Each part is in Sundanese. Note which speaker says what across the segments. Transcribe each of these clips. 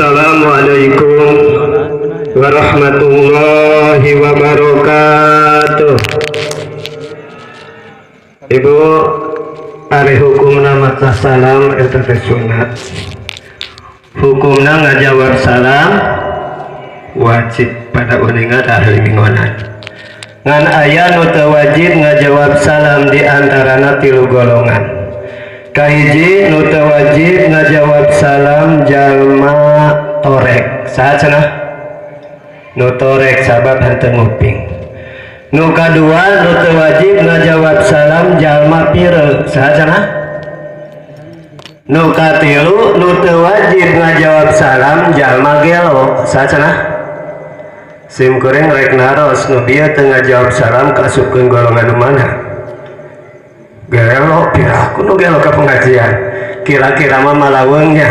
Speaker 1: Assalamualaikum warahmatullahi wabarakatuh. Ibu, ari hukumna maca salam eta teh sunat. Hukumna ngajawab salam wajib pada uningan ahli minggonan. Ngan aya nu teu wajib ngajawab salam di antarana tilu golongan. Kahiji nu teu wajib ngajawab salam jalma torek. Saha cenah? Nu torek sabab henteu nguping. Nu kadua nu teu wajib ngajawab salam jalma pire. Saha cenah? Nu katilu nu teu wajib ngajawab salam jalma gelo. Saha cenah? Sim kuring rek naros nu bieu teu ngajawab salam kaasupkeun golongan nu mana? Gelo piraku nu gelo ka pengajian. Kira-kira mah malaweungnya.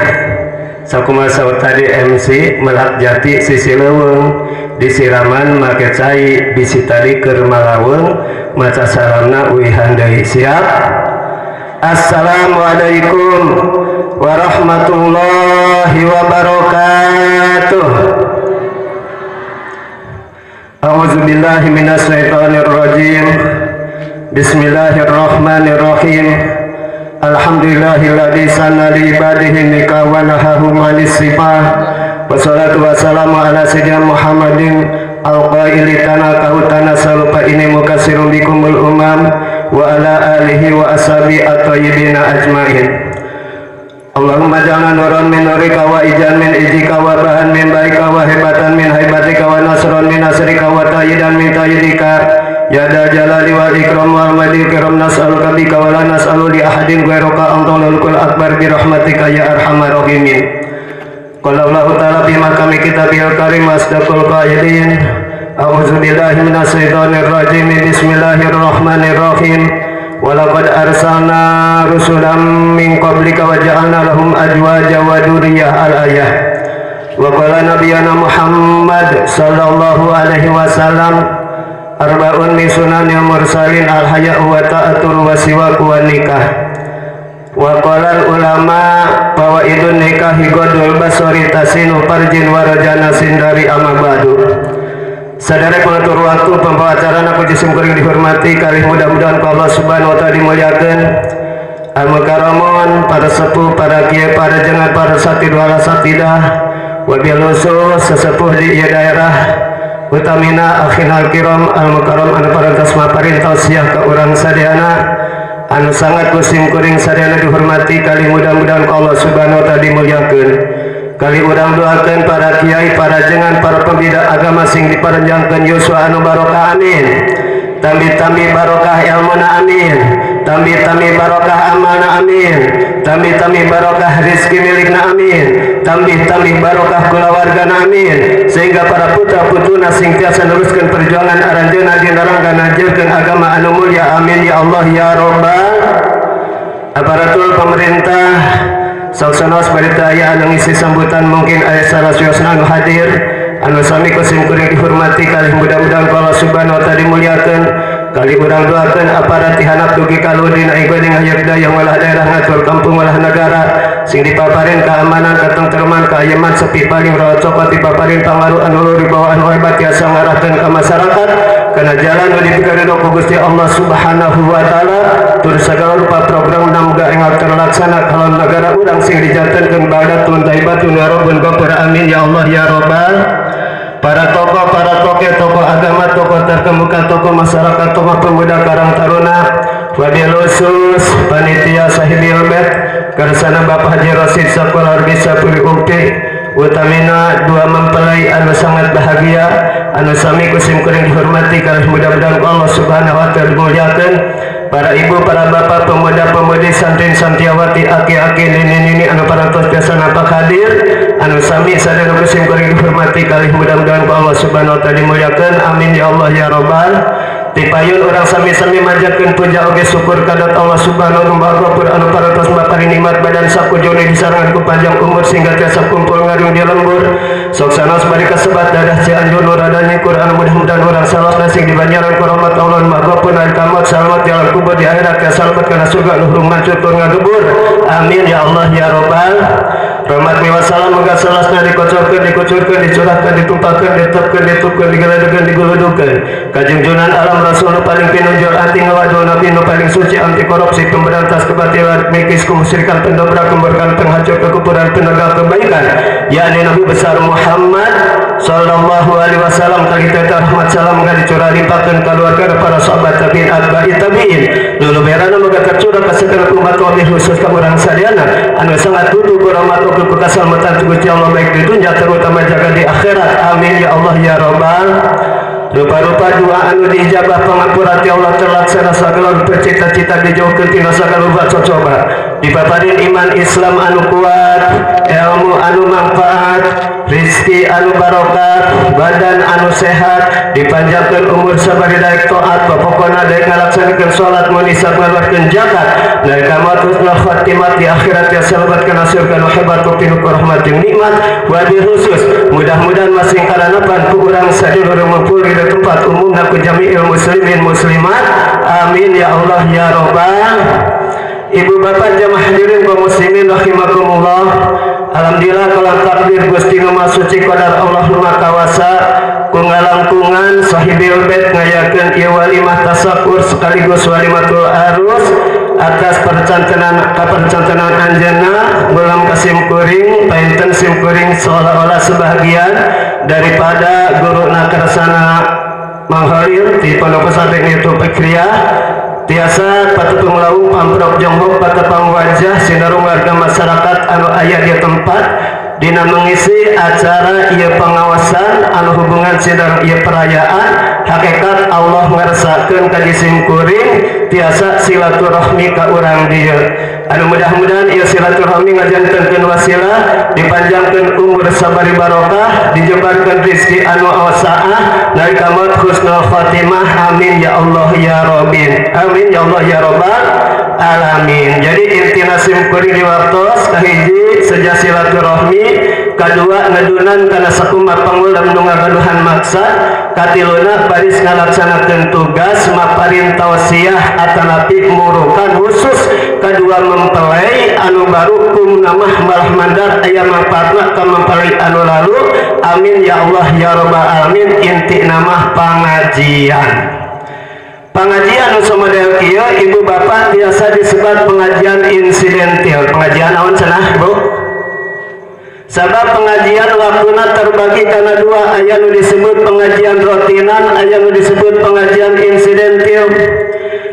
Speaker 1: Sakumaha saur tadi MC melak jati sisi leuweung disiraman make cai bisi tadi keur malaweung maca salamna uihan deui. Siap? Assalamualaikum warahmatullahi wabarakatuh. A'udzubillahi minasyaitonirrajim. Bismillahirrahmanirrahim. Alhamdulillahilladzi sanna li ibadihi nikah wa nahahum 'anis sifah. Wassalatu wassalamu ala sayyidina Muhammadin al-qaili tanakahu tanasalu fa inni mukassirun bikumul umam wa ala alihi wa ashabi at-tayyibina ajmain. Allahumma ja'alna nuran min nurika wa ijan min ijika wa bahan min baika wa hebatan min haibatika wa nasran min nasrika wa tayyidan min tayyidika. Ya dal jalali wal ikram wal majid kiram nas'aluka bika wa la nas'alu li ahadin ghairuka antal mulkul akbar bi rahmatika ya arhamar rahimin. Qala Allahu ta'ala fi maqami kitabil karim asdaqul qailin. A'udzu billahi minasyaitonir rajim. Bismillahirrahmanirrahim. Walaqad arsalna rusulan min qablika wa ja'alna lahum azwaja wa dzurriyyah al-ayah. Wa qala nabiyyana Muhammad sallallahu alaihi wasallam arba'un min sunanil mursalin al-haya'u wa ta'atur wa siwaku wa nikah. Wa qala ulama fawaidun nikahi godul basori tasinu farjin wa rajana sindari amabadu. Sadara pengatur waktu pembawa acara aku jisim kuring dihormati kali mudah-mudahan Allah subhanahu wa ta'ala dimuliakan. Al-mukarramon, para sepuh, para kiai, para jengat, para satid wala satidah, wabil khusus sesepuh di ieu daerah utamina akhinal kiram al-mukarram anu parantos maparin tausiah ka urang sadayana anu sangat kusim kuring sadayana dihormati kali mudah-mudahan Allah subhanahu wa ta'ala dimuliakan. Kali urang doakan para kiai, para jengan, para pembina agama sing diparenjangkeun yuswa anu barokah amin. Tambi-tambi barokah ilmuna amin. Tambi-tambi barokah amalna amin. Tambi-tambi barokah rezeki milikna amin. Tambi-tambi barokah kulawargana amin. Sehingga para putra putuna sing tiasa neruskeun perjuangan aranjeunna dina rangka ngajarkeun agama anu mulia amin ya Allah ya Rabbal. Aparatur pemerintah saksana berita aya anu ngisi sambutan mungkin aya sarasuyosna anu hadir anu sami kusim kuring dihormati kali mudah-mudahan Allah subhanahu wa ta'ala dimuliakeun. Kali urang doakeun aparat tihanap dugi ka luhur dina ieu hayat dayang walah daerah ngatur kampung walah negara sing dipaparin keamanan katentreman kaayeman sepi paling rawa cokot dipaparin pangaruh anu luhur dibawa anu hebat tiasa ngarahkeun ka masyarakat kana jalan nu dipikaridho ku Gusti Allah subhanahu wa ta'ala. Tur sagala rupa program muga enggal terlaksana kalau negara urang sing dijantenkeun baldatun thayyibatun wa rabbun ghafur amin ya Allah ya Rabbal. Para tokoh, para toke, tokoh agama, tokoh terkemuka, tokoh masyarakat, tokoh pemuda Karang Taruna, wabil khusus panitia sahibil bait kersana Bapak Haji Rosid Sakola Bisa Puri Umpi utamina dua mempelai anu sangat bahagia anu sami kusim kuring dihormati karena mudah-mudahan Allah subhanahu wa ta'ala dimuliakeun. Para ibu, para bapak, pemuda-pemudi, santri santiawati, aki-aki, nini-nini anu parantos biasa nampak hadir anu sami sadaya kusim kuring dihormati kali mudah-mudahan Allah subhanahu wa ta'ala dimuliakeun amin ya Allah ya Rabbal. Tipayun urang sami-sami manjatkeun puja oge syukur kadat Allah subhanahu wa ta'ala anu parantos maparin nikmat badan sakujurna disarangan ku panjang umur sehingga tiasa kumpul ngarung di lembur. Sok sanos bari kasebat dadah Cianjur nu radanya Quran mudah-mudahan urang salos nasing dibanjaran ku rahmat Allah maghfur dan kamat salamat jalan kubur di akhirat ya salamat kana surga luhur mancur tur ngagebur. Amin ya Allah ya Rabbal rahmat wa salam moga salasna dikocorkeun dikucurkeun dicurahkeun ditumpahkeun ditetepkeun ditupkeun digeledekeun diguludukeun kajungjunan alam rasul nu paling pinunjul anti ngawadul nabi nu paling suci anti korupsi pemberantas kebatilan mikis kemusyrikan pendobrak pemberkan penghancur kekufuran penegak kebaikan yakni Nabi besar Muhammad sallallahu alaihi wasallam kali teta rahmat salam moga dicurah limpahkeun keluarga para sahabat tabiin atba'i tabiin lulu berana moga tercurah ka segala umat wabil khusus ka urang sadayana anu sangat butuh ku rahmat keselamatan Gusti Allah baik di dunia terutama jaga di akhirat. Amin ya Allah ya Rabbal. Rupa-rupa doa anu diijabah pangampura ti Allah terlaksana sagala rupa cita-cita dijauhkeun tina sagala rupa cocoba. Dipaparin iman Islam anu kuat, ilmu anu manfaat, rizki anu barokat, badan anu sehat, dipanjangkeun umur sabari daek taat, pokona daek ngalaksanakeun salat mun nisab ngaluarkeun zakat, daek maut husnul khatimah di akhirat ya selamat kana surga nu hebat pinuh rahmat jeung nikmat wabil khusus. Mudah-mudahan masing karanapan ku urang sadulur ngumpul di tempat umum ku jami'il muslimin muslimat. Amin ya Allah ya Rabbal. Ibu bapak jamaah hadirin kaum muslimin rahimakumullah. Alhamdulillah kalau takdir Gusti nu Maha Suci qadar Allah nu Maha Kawasa ku ngalangkungan sahibil bait ngayakeun ieu walimah tasakur sekaligus walimatul arus atas kapercantenan anjeunna ngulam ka simkuring painten simkuring seolah-olah sebahagian daripada guru nakarsana Mang Khalil di Pondok Pesantren itu Fikriah tiasa patepung laung pamprok jonghok patepang wajah sinarung warga masyarakat anu aya di tempat dina mengisi acara ieu pengawasan anu hubungan sinarung ieu perayaan hakikat Allah ngarsakeun ka simkuring tiasa silaturahmi ka urang dieu anu mudah-mudahan ieu silaturahmi ngajantenkeun wasilah dipanjangkeun umur sabari barokah dijembarkeun rezeki anu wasaah nalika maut husnul khatimah. Amin ya Allah ya Rabbin. Amin ya Allah ya Rabbal alamin. Jadi intina simkuring di waktos kahiji seja silaturahmi, kadua ngedunan kana sakumaha pangulam nu ngagaduhan maksad, katiluna baris ngalaksanakeun tugas maparin tausiah atanapi murukan khusus kadua mempelai anu baru kum namah malah mandar aya manfaatna ka mempelai anu lalu. Amin ya Allah ya Rabbal alamin. Inti namah pengajian. Pengajian nu samodel kieu ibu bapak biasa disebut pengajian insidentil. Pengajian naon cenah Bu? Sabab pengajian waktuna terbagi karena dua, aya nu disebut pengajian rutinan, aya nu disebut pengajian insidentil.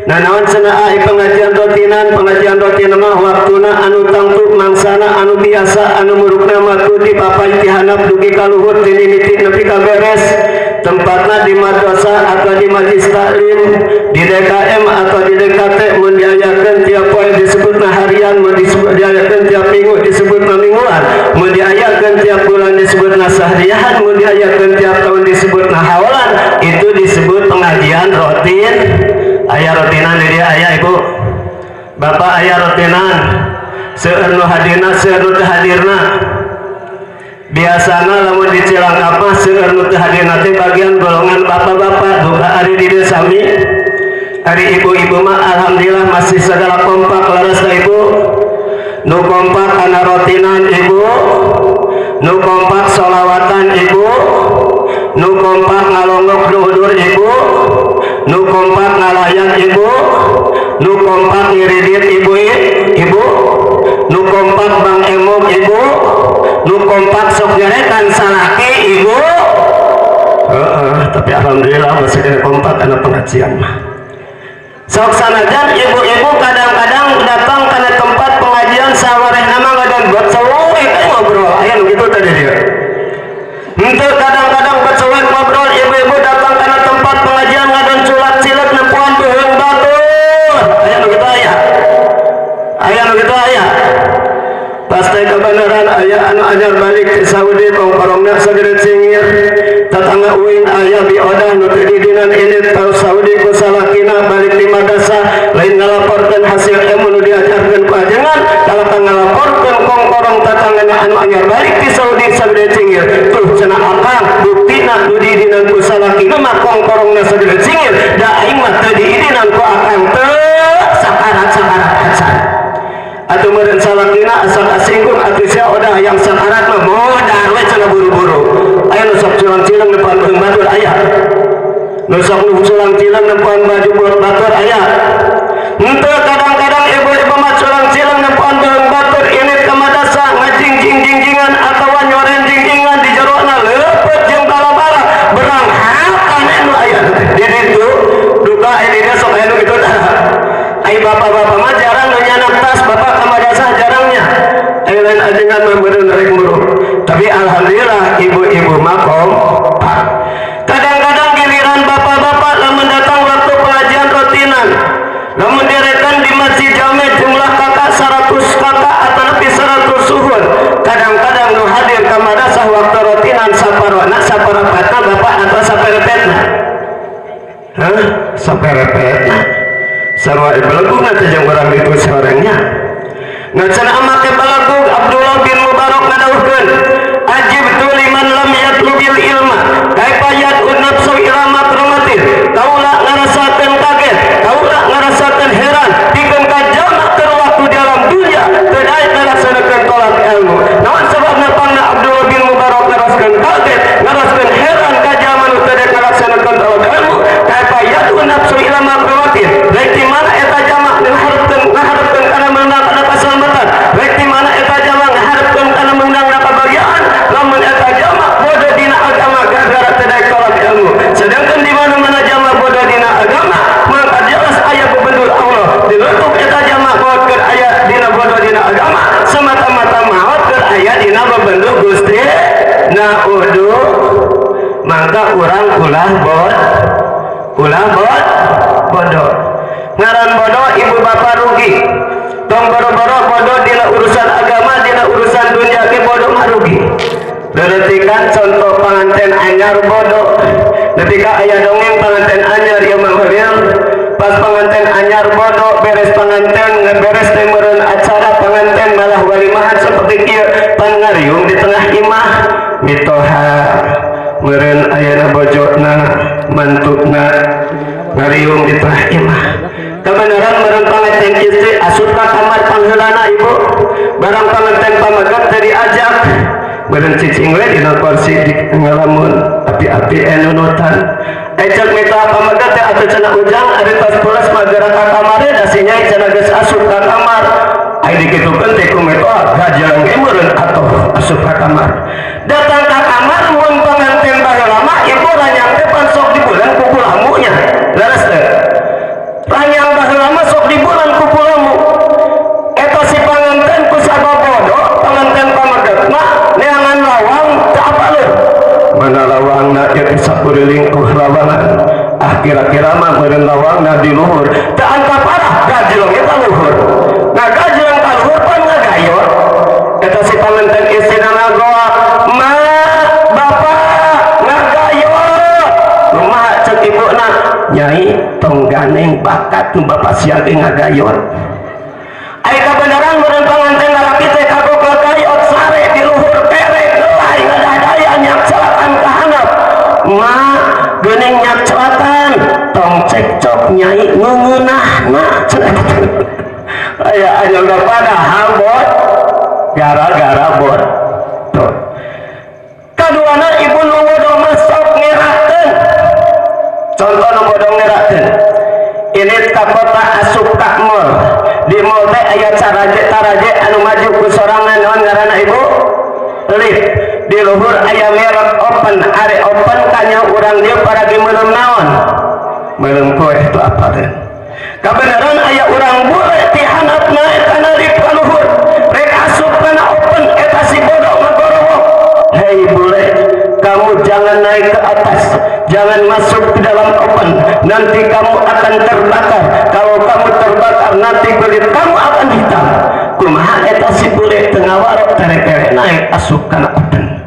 Speaker 1: Nah naon cenah ai pengajian rutinan? Pengajian rutinan mah waktuna anu tangtu mangsana anu biasa anu murukna mah di papay ti handap dugi ka luhur ti mimiti nepi ka beres. Tempatna di madrasah atau di majlis taklim, di DKM atau di DKT mun diayakeun tiap poe disebutna harian, mun diayakeun tiap minggu disebutna mingguan, mun diayakeun tiap bulan disebutna sahrian, mun diayakeun tiap tahun disebutna hawalan. Itu disebut pengajian rutin. Aya rutinan di dia aya ibu bapak aya rutinan seueur nu hadirna seueur nu teu hadirna. Biasana lamun di Cilangkap mah seueur nu teu hadirna teh bagian golongan bapak-bapak duka ari di dieu sami. Ari ibu-ibu mah alhamdulillah masih segala kompak leres da ibu. Nu kompak kana rutinan ibu, nu kompak sholawatan ibu, nu kompak ngalonggok duhur ibu, nu kompak ngalayan ibu, nu kompak ngiridit ibu ibu, nu kompak bang emok ibu, nu kompak sok nyerekan salaki ibu. Tapi alhamdulillah masih kena kompak karena pengajian mah. Sok sanajan ibu-ibu kadang-kadang datang karena tempat pengajian sawareh nama ngadan buat saweh ngobrol aya nu kitu tadi dia. Henteu kadang-kadang bercuek ngobrol ibu-ibu datang karena tempat pengajian ngadan culak cilet nempoan beuheung batur. Aya nu kitu aya. Aya nu kitu aya. Pasti kebenaran aya anu anyar balik di Saudi kongkorongna sagede cingir. Tetangga uing aya biodah nu teu didinan ini tau Saudi ku salakina balik di madrasah lain ngalaporkeun hasil ilmu nu diajarkeun ku ajengan kalahkan ngalaporkeun kongkorong tetanggana anu anyar balik di Saudi sagede cingir. Tuh Kang buktina nu diidinan ku salakina mah kongkorongna sagede cingir da aing mah teu diidinan ku akang teu sakarat-sakarat acan. Atuh meureun salakina asa kasinggung atuh sia odah yang sakarat mah modar we cenah buru-buru. Aya nu sok curang-cireng depan beuheung batur aya. Nu sok nu curang-cireng depan baju buat batur aya. Henteu kadang-kadang ibu-ibu mah curang-cireng depan beuheung batur ini ka madrasah ngajing-jing-jingan atawa nyoren jingjingan di jerona leupeut jeung bala-bala berang hakan anu aya di ditu duka ini dia sok aya nu kitu tah. Ai bapak-bapak mah jarang nu nyanak tas bapak ka madrasah jarangnya. Ai lain ajengan mah meureun rek muruk. Tapi alhamdulillah ibu-ibu mah kompak. Kadang-kadang giliran bapak-bapak lamun datang waktu pengajian rutinan, lamun direkan di Masjid Jami jumlah kakak 100 kakak atau lebih 100 suhun. Kadang-kadang nu hadir ka madrasah waktu rutinan saparona saparapatna bapak atau saperepetna. Hah? Saperepetna. Sarua ibelegungan teh jeung urang ditu saorangnya. Nah cenah make balagung Abdullah bin Mubarak ngadawuhkeun ajibtu liman lam yatlubil ilma kaifa yad'u nafsu ila makrumatin. Kaula ngarasakeun kaget, kaula ngarasakeun heran pikeun ka jalma keur waktu dalam dunya teu daek ngalaksanakeun tolak ilmu. Naon sababna pangna Abdullah bin Mubarak ngaraskeun kaget, ngaraskeun heran ka jalma nu teu daek ngalaksanakeun tolak ilmu? Kaifa yad'u nafsu ila makrumatin. Rek di mana eta jalma ngaharepkeun kana meunang kana kasalamatan? Rek di mana eta jalma ngaharepkeun kana meunang kana kabahagiaan? Lamun eta jalma bodoh dina agama gara-gara teu daek tolak ilmu. Sedangkan di mana-mana jalma bodoh dina agama, maka jelas aya bebendul Allah. Diletuk eta jalma maot keur aya dina bodoh dina agama, semata-mata maot keur aya dina bebendul Gusti. Nah uduh mangka urang ulah bod, ulah bod, bodoh. Ngaran bodoh ibu bapak rugi. Tong boro-boro bodoh dina urusan agama, dina urusan dunia ge bodoh mah rugi. Leletikan contoh panganten anyar bodoh. Ketika aya dongeng panganten anyar ieu mah heureul. Pas panganten anyar bodoh, beres panganten ngeberes teh meureun acara panganten malah walimahan seperti kieu pangariung di tengah imah mitoha meureun ayana bojona mantuna ngariung di tengah imah. Kebenaran meureun panganten istri asup ka kamar pangheulana ibu. Barang panganten pamegat teh diajak meureun cicing we dina kursi di ngalamun api-api enunutan. Ecek mitoha pamegat teh atuh cenah ujang ari tos pulas mah geura ka kamare da si nyai cenah geus asup ka kamar. Ai dikitukeun teh ku mitoha gajelang ge meureun atuh asup ka kamar. Datang ka kamar mun panganten baheula mah ibu ranyang teh pan sok dibulan ku kulamunya. Leres teh? Ranyang baheula mah sok dibulan ku kulamu. Eta si panganten ku sabab bodoh panganten pamegat mah neangan lawang teu apaleun. Mana lawangna ieu teh sakuriling uh lawangan. Ah kira-kira mah meureun lawangna di luhur. Teu angka parah gajlong eta luhur. Nah gajlong ka luhur pan ngagayot. Eta si panganten istrina ngagoak, "Ma, bapak ngagayot." Kumaha ceuk ibuna? Nyai tong ganeng bakat nu bapak sia ge ngagayot. Ai kabeneran meureun panganten lalaki teh kagok ngagayot sare di luhur kere ngelai ngadadaya nyak celatan ka handap. Ma, geuning nyak celatan tong cekcok nyai ngeunahna cenah. Aya aya padahal bot gara-gara bot. Tuh. Kaduana ibu nu bodoh mah sok ngerakeun. Contoh nu bodoh ngerakeun. Ini ka kota asup ka mall. Di mall teh aya taraje anu maju ku sorangan naon ngaranna ibu? Lift. Di luhur aya merek open, are open kanya urang dieu paragi meureum naon? Meureum kue itu apa teh? Kabeneran aya urang bule ti handap naek kana lift ka luhur. Rek asup kana open eta si bodoh ngagorowok. Hei bule, kamu jangan naik ke atas, jangan masuk ke dalam open, nanti kamu akan terbakar. Kalau kamu terbakar nanti kulit kamu akan hitam. Kumaha eta si bule teu ngawarok terek-terek naik asup kana open.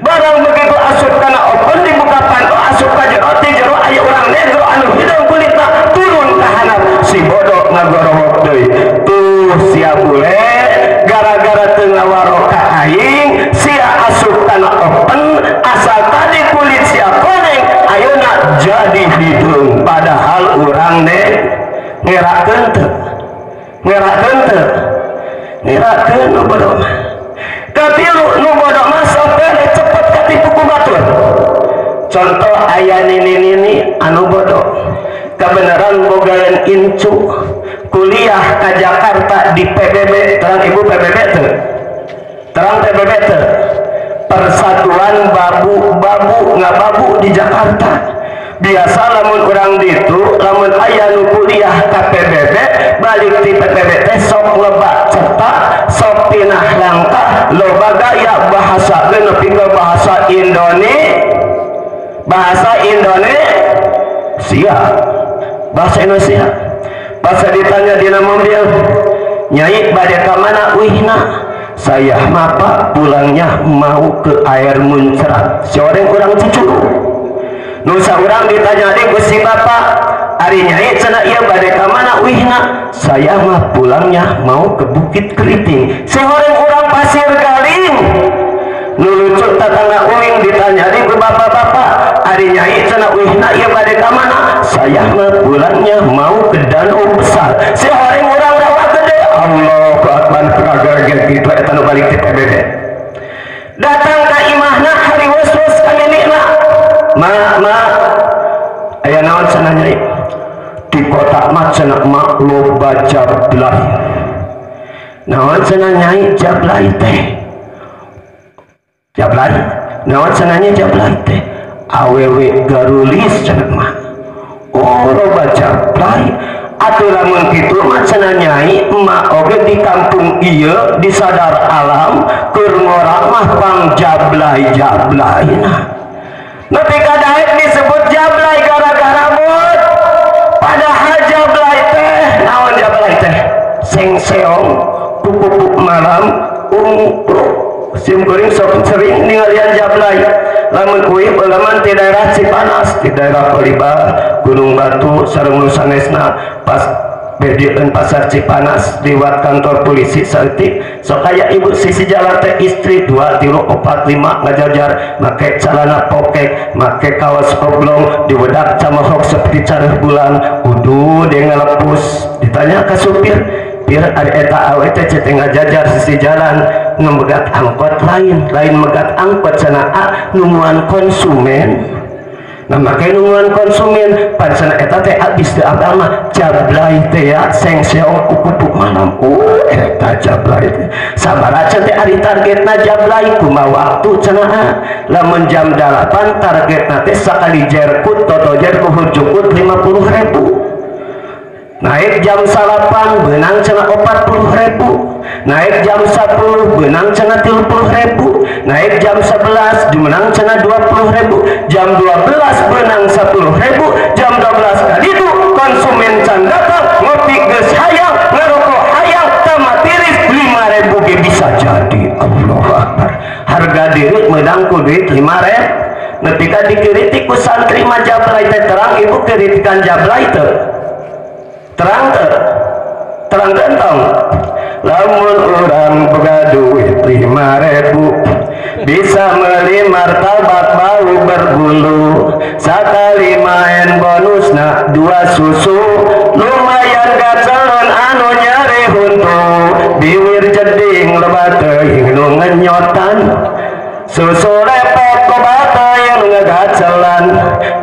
Speaker 1: Barang begitu asup kana open dibuka panto asup ka jero ti jero aya urang negro anu hideung kulitna turun ka handap. Si bodoh ngagorowok deui. Tuh sia bule gara-gara teu ngawarok ka aing sia asup kana open asal tadi Contoh aya nini-nini anu bodoh kebenaran bogaeun incu kuliah ke Jakarta di PBB. Terang ibu PBB teu? Terang PBB teu? Persatuan Babu-babu ngababu di Jakarta. Biasa lamun urang ditu lamun aya nu kuliah ka PBB balik ti PBB teh sok lebak cetak sok pinah langkah loba gaya bahasa ge nepi ka bahasa Indonesia, bahasa Indonesia, bahasa Indonesia. Pas ditanya dina mobil, nyai bade ka mana uihna? Saya mah Pak pulangnya mau ke air muncrat. Si orang urang Cicurug. Nu saurang ditanya deui ku si bapak, ari nyai cenah ieu bade ka mana uihna? Saya mah pulangnya mau ke Bukit Keriting. Si orang urang Pasir Galing. Nu lucu tatangga uing ditanya deui ku bapak-bapak, ari nyai cenah uihna ieu bade ka mana? Saya mah pulangnya mau ke Danau Besar. Si orang urang Rawa Gede. Allahu akbar, kagaget kitu eta nu balik ti PBB. Datang ka imahna hariwes-wes ka nenekna. Ma, ma, aya naon cenah nyai? Di kota mah cenah mak loba jablay. Naon cenah nyai jablay teh? Jablay? Naon cenah nyai jablay teh? Awewe garulis cenah mah. Oh, loba jablay. Atuh lamun kitu mah cenah nyai emak oge di kampung ieu di sadar alam keur ngora mah pang jablay-jablay nah. Nepi ka daek disebut jablay gara-gara bot. Padahal jablay teh naon jablay teh? Sengseong pupuk malam ungkruk. Sim kuring sok sering ningalian jablay. Lamun kuih beuleman di daerah Cipanas, di daerah Koliba, Gunung Batu, sareng nu sanesna pas bedieun pasar Cipanas liwat kantor polisi saeutik sok aya ibu sisi jalan teh istri 2 3 4 5 ngajajar make calana pokek make kaos oblong diwedak camahok seperti careuh bulan kudu dia ngalepus. Ditanya ka supir, pir ari eta awe teh teh ngajajar sisi jalan ngemegat angkot lain lain megat angkot cenah a nungguan konsumen. Nah make nungguan konsumen pan cenah eta teh abis teu abah mah jablay teh ya sengseong kukupu malam. Eta jablay teh sabaraha teh ari targetna jablay kumaha waktu cenah a lamun jam 8 targetna teh sakali jerkut totojer kuhur jukut 50.000. Naik jam 8 benang cenah 40.000, naik jam 10 benang cenah 30.000, naik jam 11 menang cenah 20.000, jam 12 benang 10.000, jam 12 kali itu konsumen can datang ngopi geus hayang ngerokok hayang tamat tiris 5.000 ge bisa jadi. Allahu akbar, harga diri menang ku duit 5.000. Nepi ka dikritik ku santri mah jablay teh. Terang ibu kritikan jablay teh? Terang teu? Terang gentong. Lamun urang boga duit 5.000 bisa beli martabak bau berbulu, sakali main bonusna 2 susu, lumayan gacelon anu nyari huntu, biwir jeding loba teuing nu ngenyotan, susu lepet loba teuing nu ngagacelan,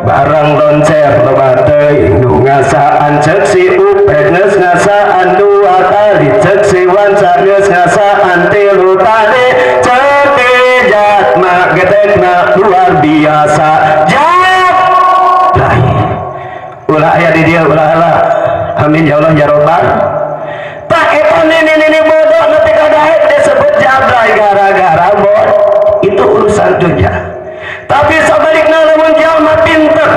Speaker 1: barang loncer loba teuing nu ngasaan, ceuk si Upet geus ngasaan 2 kali, ceuk si Wanca geus ngasaan 3 kali, ceuk Jatma getekna luar biasa. Jablay ulah aya di dieu ulah lah. Amin ya Allah ya Rabbal. Tak eta nini-nini bodoh nepi ka daek disebut jablay gara-gara bot. Itu urusan dunia. Tapi sabalikna lamun jalma pinter,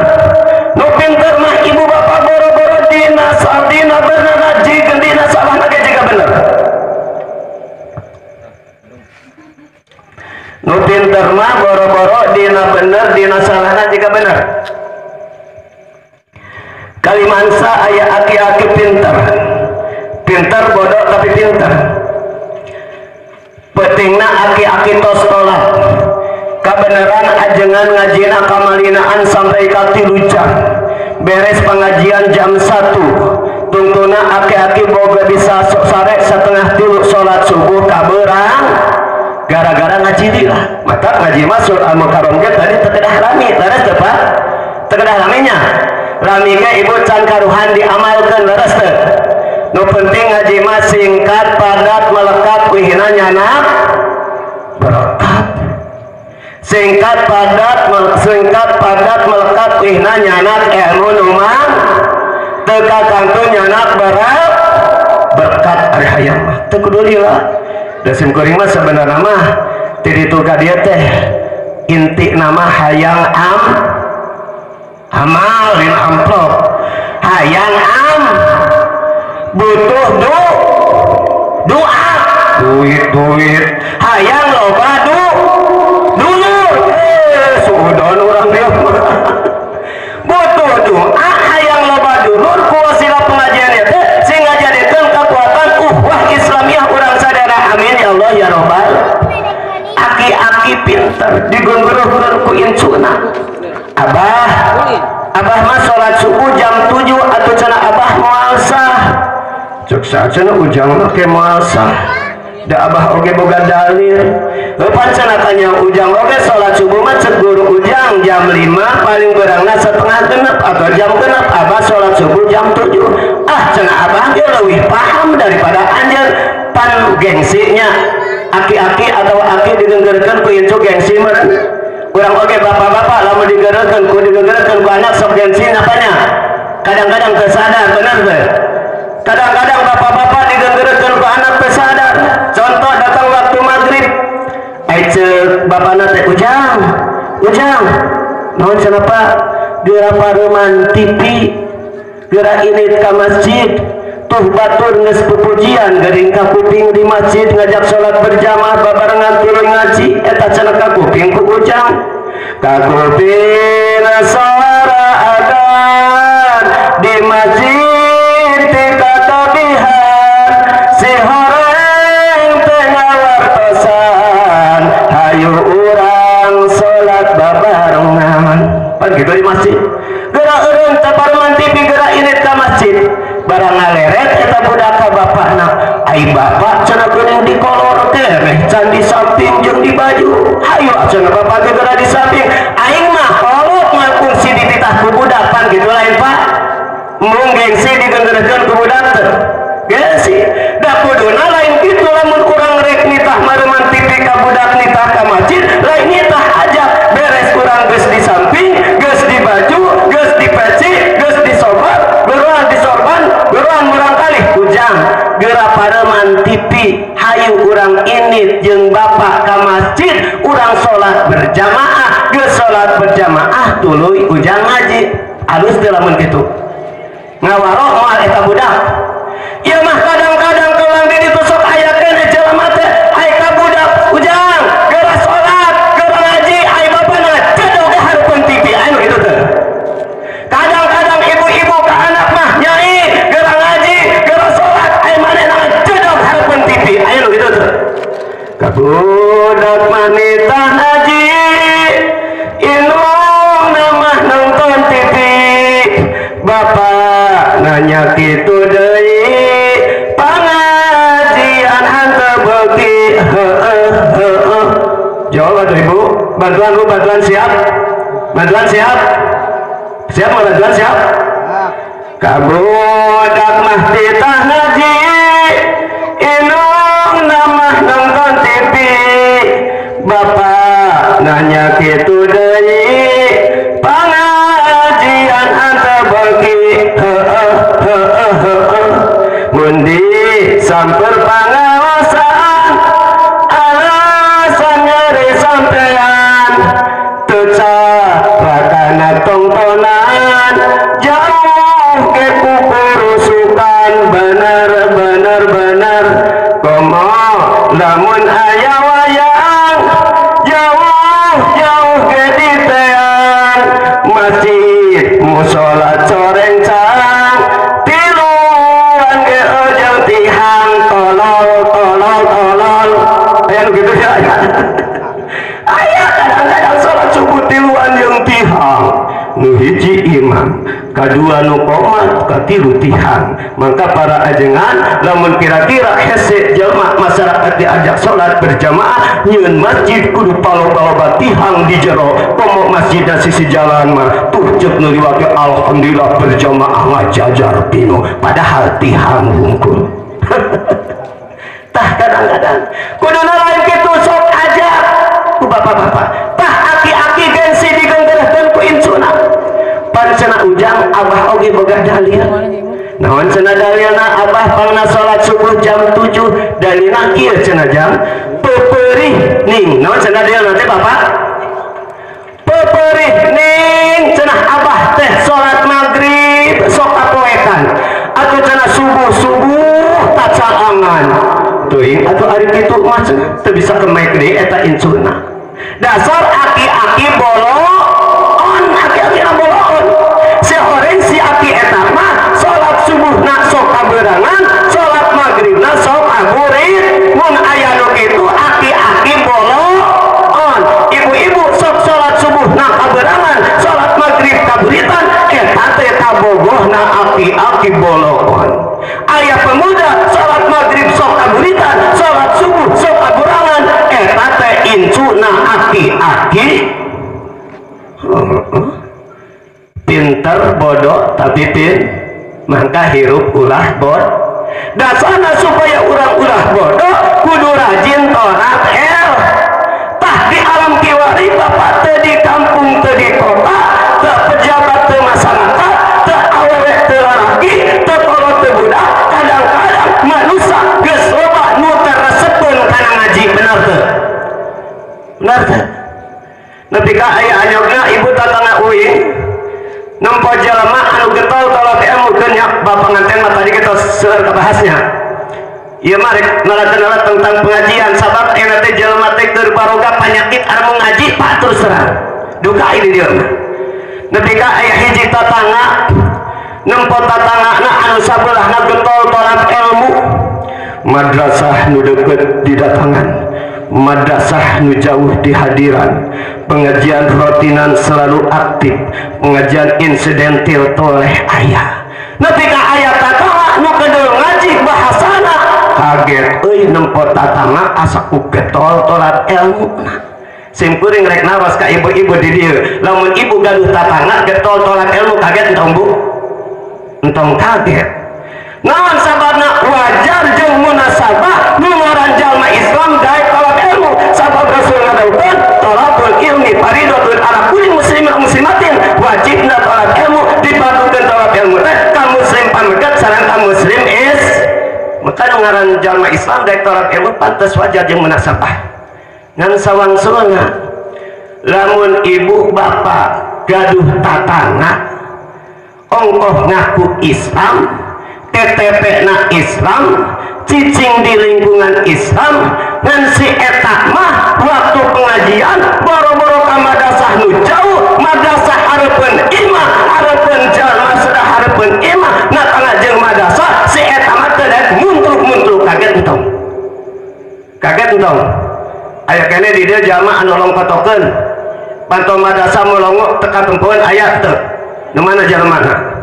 Speaker 1: nu pinter mah ibu bapak boro-boro dina dina bener jigena dina salahna ge jiga bener. Nu pinter mah boro-boro dina bener dina salahna jiga bener. Kalimansa aya aki-aki pinter, pinter bodoh tapi pinter. Pentingna aki-aki tos tolak kabeneran ajengan ngajina kamalinaan sampai ka 3 jam. Beres pengajian jam 1 tungtuna aki-aki boga bisa sare 2:30 salat subuh kaberang Gara-gara ngaji lah. Maka ngaji masuk al mukarram ge tadi teu kedah rame, leres teu Pak? Teu kedah ramenya. Rame ge ibu can karuhan diamalkeun leres teu? Nu penting ngaji mah singkat, padat, melekat, wihina nyanak berkat. Singkat padat, singkat padat melekat wihna nyanak ilmu nu mah teu kakangtu nyanak berat berkat ari hayang mah teu kudu lila. Da sim kuring mah sebenarna mah ti ditu ka dieu teh inti nama hayang am amal lain amplop. Hayang am butuh doa, duit-duit, hayang loba dulur, suudon urang dia butuh doa, hayang loba dulur ku wasilah pengajian itu sehingga jadikeun kekuatan ukhuwah Islamiyah urang sadara. Amin ya Allah ya robbal. Aki-aki pinter digungguruh ku incuna. Abah, abah mah salat subuh jam 7 atuh cenah abah moal sah. Cek sacenah ujang mah ke moal sah. Da abah oge boga dalil. Lepas cenah tanya ujang oge salat subuh mah cek guru ujang jam 5 paling berangna setengah genep atau jam genep abah salat subuh jam 7. Ah cenah abah ge leuwih paham daripada anjeun pan gengsinya. Aki-aki atau aki digenggerkeun ku incu gengsi meureun. Urang oge bapak-bapak lamun digenggerkeun ku digenggerkeun ku anak sok gengsi napanya. Kadang-kadang teu sadar bener teu? Kadang-kadang bapak-bapak digenggerkeun ku anak teu sadar. Contoh datang waktu maghrib, ai ceuk bapana teh ujang, ujang, naon cenah Pak? Geura pareman TV, geura init ka masjid, tuh batur geus pupujian geuring ka kuping di masjid ngajak salat berjamaah babarengan turun ngaji eta cenah ka kuping ku ujang. Ka kuping suara adzan di masjid katabihan si horeng teh ngawartosan hayu urang salat babarengan. Pan kitu di masjid. Geura eureun teh pareman TV geura init ka masjid. Barang ngaleret eta budak ka bapakna. Ai bapak cenah geuning di kolor teh can di samping jeung di baju. Hayu cenah bapak ge geura di samping. Aing mah kolot ngapungsi dititah ku budak pan kitu lain Pak. Mung gengsi digenggerkeun ku budak teh. Gengsi. Da kuduna lain kitu lamun urang rek nitah mareuman TV ka budak nitah ka masjid, lain nitah aja beres urang geus di samping, geus di baju, geus di peci, geus di sobar, geruan di sorban, geruan murang kali ujang geura pareman TV, hayu urang init jeung bapak ka masjid, urang salat berjamaah, geus salat berjamaah tuluy ujang ngaji. Alus teu lamun kitu. Ngawaro moal eta budak. Ieu mah kadang-kadang tulang di ditu sok aya keneh jelema teh ai ka budak ujang geura salat, geura ngaji, ai bapana cedok ge hareupeun TV anu kitu teh. Kadang-kadang ibu-ibu ka anak mah nyai geura ngaji, geura salat, ai manehna cedok hareupeun TV anu kitu teh. Ka budak mah nitah ngaji, indungna mah nonton TV. Bapak nanya kitu deui, pengajian henteu beuki heueuh heueuh. Jawab atuh ibu, bantuan bu, bantuan siap. Bantuan siap. Siap mau bantuan siap? Ka budak mah titah ngaji, indungna mah nonton TV. Bapak nanya kitu deui, pengajian henteu beuki heueuh heueuh heueuh. Mun disamper pangaosan, alasan nyeri sampean, teu cara tongtonan, jauh ke kukurusukan. Bener bener bener, komo lamun aya wayang, jauh jauh ke dite. imam, kadua nu qomat, katilu tihang. Maka para ajengan lamun kira-kira hese jelma masyarakat diajak salat berjamaah nyieun masjid kudu paloba-loba tihang di jero, komo masjid dan sisi jalan mah tuh ceuk nu liwat alhamdulillah berjamaah ngajajar pino, padahal tihang hungkul. Tah kadang-kadang kuduna lain kitu sok aja ku bapak-bapak. Tah aki-aki gengsi digenggerehkeun ku incuna. Pan cenah ujang abah oge boga dalil. Naon cenah dalilna abah pangna salat subuh jam 7 dalilna kieu cenah jam peperih ning. Naon cenah dalilna teh bapak? Peperih ning cenah abah teh salat maghrib sok apoekan atuh cenah subuh-subuh tacaangan. Teuing atuh ari kitu mah cenah teu bisa kemek deui eta incuna. Dasar aki-aki boloon, aki-aki boloon. Si horeng si aki eta mah salat subuhna sok kaberangan, salat maghribna sok aburit. Mun aya nu kitu aki-aki boloon. Ibu-ibu sok salat subuhna kaberangan, salat maghrib kaburitan, eta teh kabogohna aki-aki boloon. Aya pemuda salat maghrib sok kaburitan, salat subuh sok kaburangan, eta teh incuna aki-aki. Pinter bodoh tapi pin mangka hirup ulah bod. Dasarna supaya urang ulah bodoh kudu rajin torat el. Tah di alam kiwari bapak teu di kampung teu di kota, teu pejabat teu masyarakat, teu awewe teu lalaki, teu kolot teu budak. Kadang-kadang manusia geus loba nu teu resepeun kana ngaji, bener teu? Bener teu? Nepi ka aya anyogna ibu tatangga uing nempo jelema anu getol tolak ilmu keun nya bapak nganten mah tadi kita seueur kabahasnya. Ieu mah rek nalakeun tentang pengajian sabab ayeuna teh jelema teh keur baroga panyakit anu ngaji pak terus terang. Duka ieu di dieu mah. Nepi ka aya hiji tatangga nempo tatanggana anu sabelahna getol tolak ilmu, madrasah nu deukeut didatangan, madrasah nu jauh dihadiran, pengajian rutinan selalu aktif, pengajian insidentil toleh aya. Nepi ka aya tatangga nu kedeul ngaji bahasana kaget euy nempo tatangga asa ku getol tolat ilmuna. Sim kuring rek naros ka ibu-ibu di dieu, lamun ibu gaduh tatangga getol tolat ilmu kaget entong bu? Entong kaget. Naon sababna? Wajar jeung munasabah nu ngaran jalma Islam daek tolak ilmu. Sabab Rasul ngadawuhkeun talabul ilmi faridatun ala kulli muslimin wa muslimatin, wajibna tolak ilmu, diparlukeun tolak ilmu teh ka muslim pamegat sareng ka muslim is. Maka nu ngaran jalma Islam daek tolak ilmu pantes wajar jeung munasabah. Ngan sawangsulna lamun ibu bapak gaduh tatangga ongkoh ngaku Islam, KTP na Islam, cicing di lingkungan Islam, ngan si eta mah waktu pengajian boro-boro ka madrasah nu jauh, madrasah hareupeun imah, hareupeun jalma sudah hareupeun imah, natangga jeung madrasah si eta mah teu daek muntruk-muntruk kaget entong. Kaget entong. Aya keneh di dieu jalma anu longkotokeun. Panto madrasah molongo teka tempoeun aya teu. Nu mana jalmana?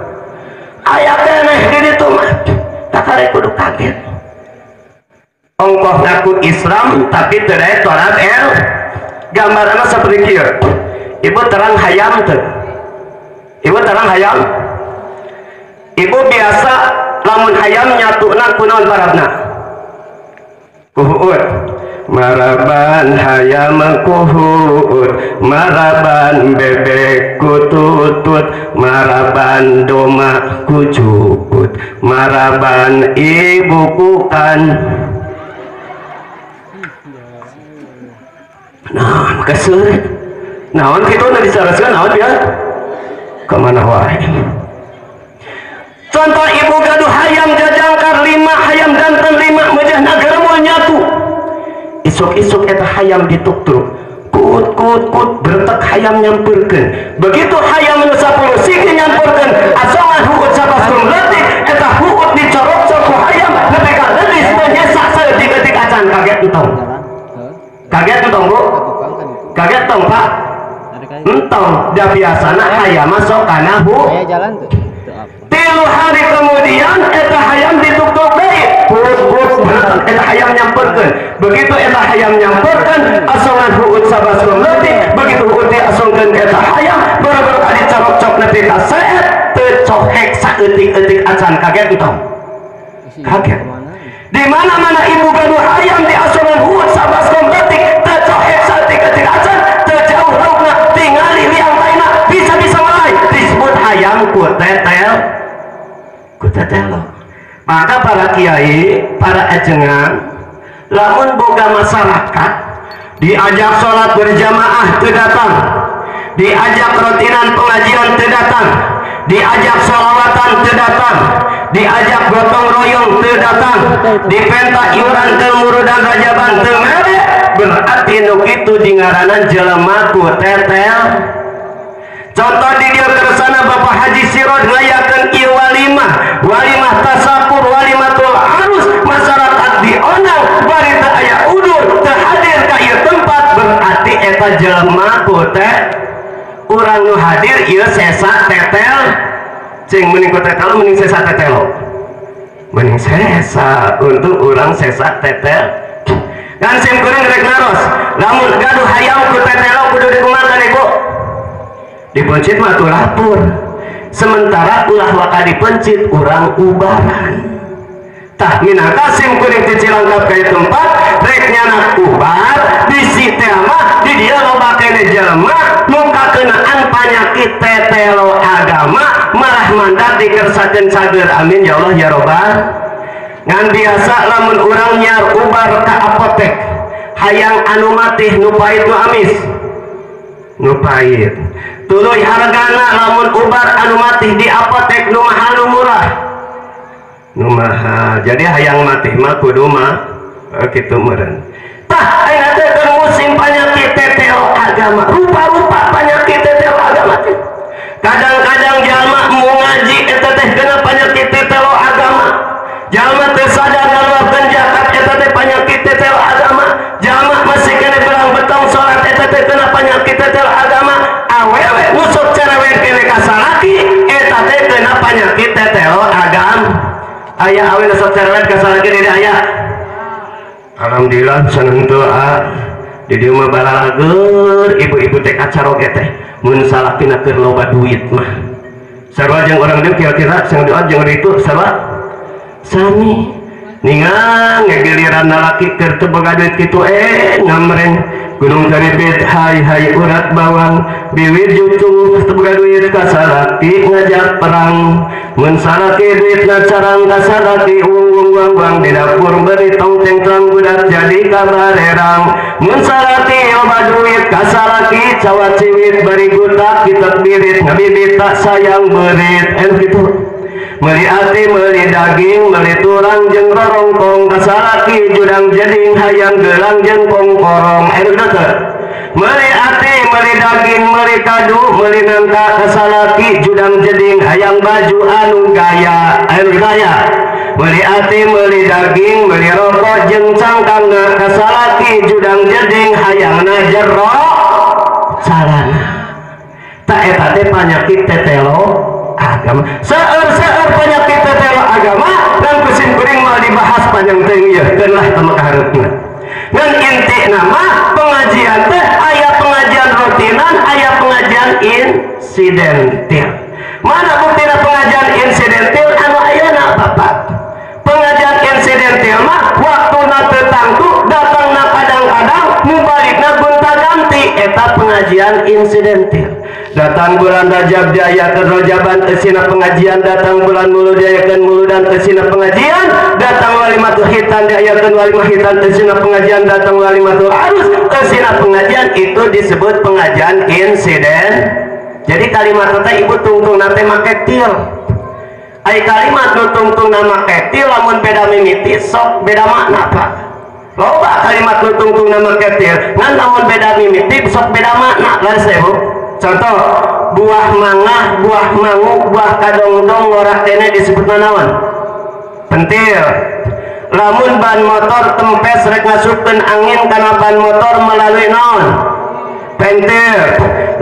Speaker 1: Aya keneh di ditu mah kakare kudu kaget. Ongkoh ngaku Islam tapi teu daek tolak el. Gambaranna saperti kieu. Ibu terang hayam teu? Ibu terang hayam? Ibu biasa lamun hayam nyatuna kunaon parabna? Ku huut. Maraban hayam ku huut, maraban bebek ku tutut, maraban doma ku jukut, maraban ibu ku kan. Nah, kesel. Naon kitu nu disareskeun naon dia? Ka mana wae. Contoh ibu gaduh hayam jajangkar 5, hayam jantan 5, mejahna geremul nyatu. Isuk-isuk eta hayam dituktruk, kut kut kut bertek hayam nyamperkeun. Begitu hayam nu 10 siki nyamperkeun, asongan huut sabasrum leutik, eta huut dicorok-corok ku hayam nepi ka leulis menyesak saeutik-eutik acan kaget entong. Kaget entong Bu? Kaget entong Pak? Entong da biasana hayam masuk kana hu.
Speaker 2: Jalan tuh.
Speaker 1: 3 hari kemudian eta hayam dituktuk deui. Pus eta hayam nyamperkeun. Begitu eta hayam nyamperkeun asongan huut sabaskom leutik, begitu huut diasongkeun ka eta hayam, baru-baru kali carok-cok nepi ka saet teu cohek saeutik-eutik acan kaget entong. Kaget. Di mana-mana ibu gaduh hayam diasongan huut sabaskom leutik, teu cohek saeutik-eutik acan, teu jauh laukna tingali liang taina bisa-bisa malai disebut hayam ku tetel ku tetelo. Maka para kiai, para ajengan, lamun boga masyarakat diajak sholat berjamaah teu datang, diajak rutinan pengajian teu datang, diajak sholawatan teu datang, diajak gotong royong teu datang, dipenta iuran teu murudan rajaban teu mere, berarti nu kitu dingaranan jelema ku tetel. Contoh di dieu kersana Bapak Haji Siroj ngayakeun ieu walimah, walimah tasakur, walimatul arus, masyarakat diondang bari teu aya udur, teu hadir ka ieu tempat, berarti eta jelema ku teh urang nu hadir ieu sesa tetel. Cing mending ku tetel mending sesa tetelo. Mending sesa untuk urang sesa tetel. Kan sim kuring rek naros, lamun gaduh hayam ku tetelo kudu dikumaha ibu? Dipencit mah tuh lapur, sementara ulah waka dipencit urang ubaran. Tah minangka sim kuring ti Cilangkap ka ieu tempat rek nyanak ubar bisi teh mah di dieu loba keneh jelema nu kakeunaan panyakit tetelo agama marah mandat dikersakeun cager, amin ya Allah ya robbal. Ngan biasa lamun urang nyar ubar ka apotek hayang anu matih nu pahit nu amis nu pahit. Tuluy hargana lamun ubar anu matih di apotek nu mahal nu murah nu mahal. Jadi hayang matih mah kudu mah kitu meureun. Tah ayeuna teh keur musim panyakit tetelo agama, rupa-rupa penyakit tetelo agama teh. Kadang-kadang jalma mau ngaji eta teh kena penyakit tetelo agama. Jalma teu sadar ngaluarkeun zakat eta teh penyakit tetelo agama. Jalma masih kena belang betong salat eta teh kena penyakit tetelo agama. Awewe nusuk cerewet kene ka salaki eta teh kena penyakit tetelo agama. Aya awe nusuk cerewet ka salaki di aya. Alhamdulillah seneng doa di dieu mah balalager ibu-ibu teh kacaroge teh mun salakina keur loba duit mah. Sarua jeung urang dieu kira-kira sing doa jeung itu sarua sami. Ningang ngegiliran lalaki keur teu boga duit kitu ngamreng gunung karibit hai hai urat bawang biwir jucung teu boga duit ka salaki ngajak perang mun salaki duitna carang ka salaki wung wung wang wang di dapur beri tong tengklang budak jadi kabarerang mun salaki loba duit ka salaki cawa ciwit bari gutak kitek birit ngabibit tak sayang berit kitu. Meli ati, meli daging, meli tulang jeung rorongkong ka salaki judang jeding hayang gelang jeung kongkorong. Teu. Meli ati, meli daging, meli kadu, meli nangka ka salaki judang jeding hayang baju anu gaya. Gaya. Meli ati, meli daging, meli rokok jeung cangkangna ka salaki judang jeding hayangna jero calana. Ta eta teh panyakit tetelo agama. Seueur-seueur penyakit tetelo agama dan kusim kuring mal dibahas panjang teuing ieu keun lah teu kahareupna. Ngan inti nama pengajian teh aya pengajian rutinan, aya pengajian insidentil. Mana buktina pengajian insidentil anu ayeuna Bapak? Pengajian insidentil mah waktuna teu tangtu, datangna kadang-kadang, mubalikna gonta-ganti, eta pengajian insidentil. Datang bulan Rajab diayakeun Rajaban eusina pengajian, datang bulan Mulud diayakeun Muludan eusina pengajian, datang walimatul khitan diayakeun walimah khitan eusina pengajian, datang walimatul arus eusina pengajian, itu disebut pengajian insiden. Jadi kalimat teh ibu tungtungna teh make til. Ai kalimat nu tungtungna make til lamun beda mimiti sok beda makna Pak. Loba kalimat nu tungtungna make til ngan lamun beda mimiti sok beda makna. Leres teh Bu. Contoh, buah mangah, buah mangu, buah kadongdong ngorah kene disebut naon? Pentil. Lamun ban motor tempes rek ngasupkeun angin kana ban motor melalui naon? Pentil.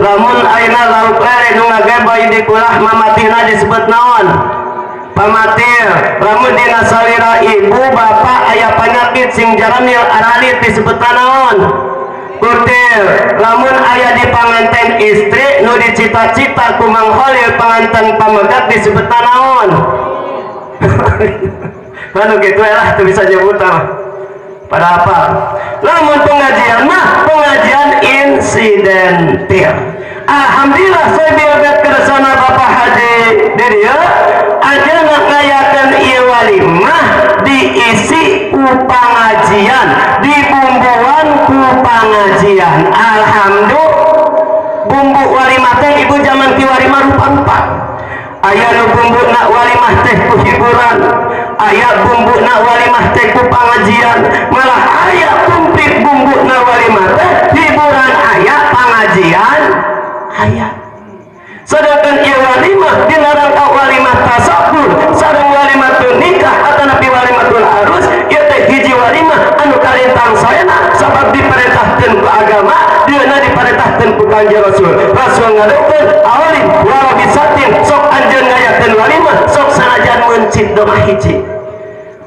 Speaker 1: Lamun ayeuna lauk lele nu ngageboy di kulah mamatina disebut naon? Pamatil. Lamun dina salira ibu bapak aya penyakit sing jaramil aralit disebut naon? Kutil. Lamun aya di panganten istri nu dicita-cita ku Mang Kholil panganten pamegat disebut naon? Anu kitu lah teu bisa nyebut mah. Pada apa? Lamun pengajian mah pengajian insidentil. Alhamdulillah saya bilgat kersana Bapak Haji di dieu ajeuna ngayakeun ieu walimah diisi ku pangajian, dibumbuan ku pangajian. Alhamdulillah bumbu walimah teh ibu zaman kiwari mah rupa-rupa. Aya nu bumbuna walimah teh ku hiburan, aya bumbuna walimah teh ku pangajian, malah aya kumplit bumbuna walimah teh hiburan aya pangajian aya. Sedangkan ieu walimah dina rangka walimah tasabur sareng walimatun nikah atanapi walimatul arus ieu teh hiji walimah anu kalintang saena sabab diperintahkeun ku agama, dieuna diperintahkeun ku Kanjeng Rasul. Rasul ngadokeun awalim walau bisatin sok anjeun ngayakeun walimah sok sanajan meuncit domah hiji.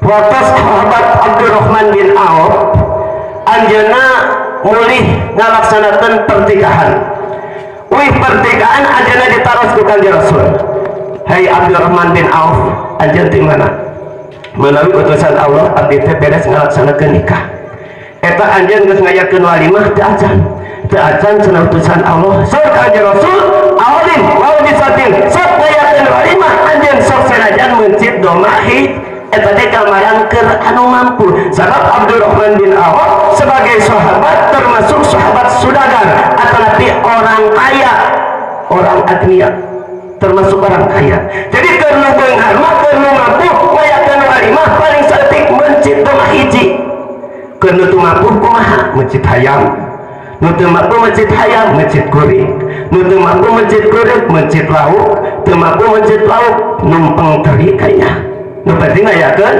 Speaker 1: Watos sahabat Abdurrahman bin Auf anjeunna mulih ngalaksanakeun pernikahan. Wih pernikahan anjeunna ditaros ku Kanjeng Rasul. Hai Abdurrahman bin Auf, anjeun ti mana? Melalui utusan Allah abdi teh beres ngalaksanakeun nikah. Eta anjeun geus ngayakeun walimah teu acan. Teu acan cenah utusan Allah. Saur Kanjeng Rasul, awalim walau bisatin sok ngayakeun walimah anjeun sok sanajan meuncit domah eta teh kamaran keur anu mampu. Sabab Abdurrahman bin Auf sebagai sahabat termasuk sahabat sudagar atanapi orang kaya, orang agnia, termasuk orang kaya. Jadi keur nu beunghar mah keur nu mampu ngayakeun walimah paling saeutik meuncit domah hiji. Keur nu teu mampu kumaha? Meuncit hayam. Nu teu mampu meuncit hayam, meuncit kuring. Nu teu mampu meuncit kuring, meuncit lauk. Teu mampu meuncit lauk, numpeng teri kayaknya. Nu penting ngayakeun